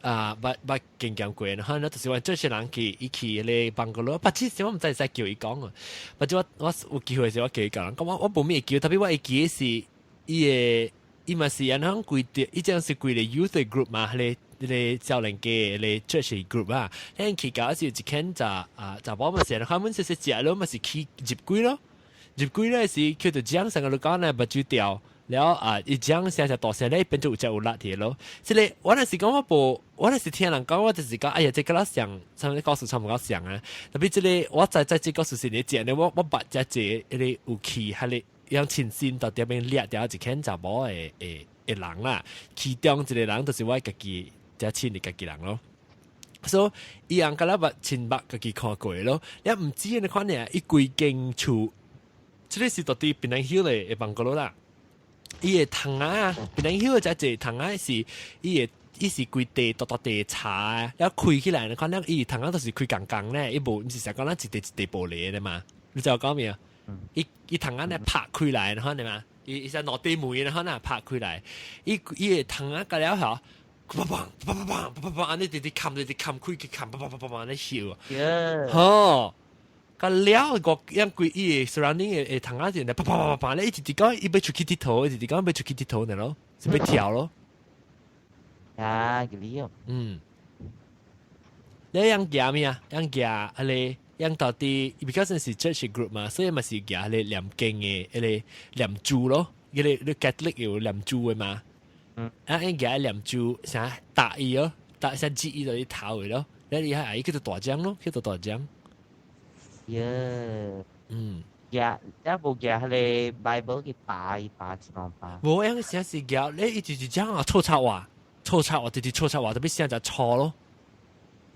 啊，捌捌經驗過，然後呢，就是我這些人去伊去彼個 bungalow，捌其實我毋知會使叫伊講啊。捌就我我有機會時我叫伊講，講我我無咩會記，特別我會記的是伊的，伊嘛是按怎規定，伊這樣是規個 youth group 嘛，彼個。彼個少年家彼個 church group 啊，咱去到是一間就啊，查某嘛是，他們是食咯，嘛是去入鬼咯，入鬼咧是叫做講成個講咧目睭掉。了啊！伊講聲聲大聲咧，變做有隻有力啲咯。這個我若是講我無，我若是聽人講，我就是講，哎呀，這個啦像，啥物故事差毋夠像啊。特別這個我知知這個故事是你講的，我我捌只這個有去，彼個用親身到點邊掠掉一間查某的的的人啦。其中一個人就是我家己遮親的家己人咯。所以伊人敢若捌親目家己看過咯。你毋知你看呢？伊規間厝，這個是到底檳榔丘的的 bungalow 啦。伊的窗仔，檳榔丘的遮濟窗仔是伊的，伊是規地大大地茶，了開起來，你看了伊窗仔都是開仝仝咧，伊無毋是成講咱一塊一塊玻璃的嘛？你知我講咩啊？伊伊窗仔咧拍開來，你看見嘛？伊伊只落地門，你看呐拍開來，伊伊的窗仔個了後，砰砰砰砰砰砰砰，按呢直直冚直直冚開去冚，砰砰砰砰按呢笑。吼！個了個樣規伊 surrounding 的的窗仔是咧，啪啪啪啪啪咧，一直直講伊欲出去𨑨迌，一直直講欲出去𨑨迌呢咯，是欲跳咯。啊，個理哦。嗯。你樣行咩啊？樣行彼個樣到底，because 是 church group 嘛，所以嘛是行彼個念經的，彼個念珠咯，彼個你 Catholic 有念珠的嘛。啊，樣行念珠，啥打伊咯，打啥指伊就去頭的咯，你伊下伊叫做大獎咯，叫做大獎。耶。行，一無行彼個 Bible 去拔伊拔一兩拔。無，樣時是行，你一直直講啊，錯插話，錯插話，直直錯插話，特別聲就錯咯。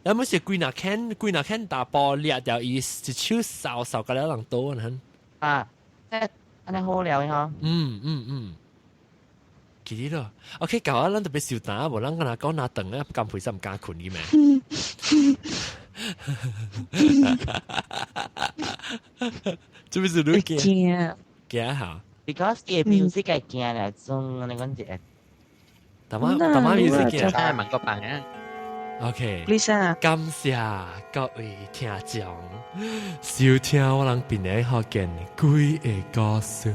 你每是幾若間幾若間大波掠掉伊，一手掃掃個了人多呢。啊，這按呢好了吼。記得咯。OK，舊啊，咱特別受打，無咱敢若講拿頓咧，咁肥心唔敢困嘅咩？做咩事你驚？驚驚下。 Because 伊 music 係驚啦，種你講隻。大媽大媽 music 驚。係問個辦啊。 OK， Lisa，感謝各位聽眾收聽我人檳榔福建鬼的故事。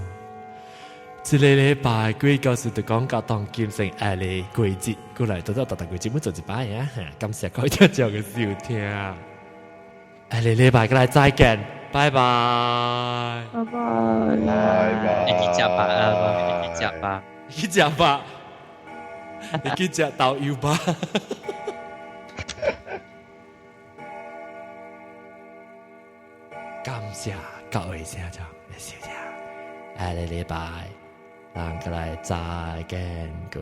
這個禮拜鬼故事就講到當今成下個季節，過來到到逐逐季節，做一擺啊！感謝各位聽眾嘅收聽，下個禮拜過來再見，拜拜，拜拜，拜拜，會去食飯啊，會去食飯，去食飯，會去食豆油吧。感謝各位聽眾嘅收聽，下個禮拜，咱過來再見過。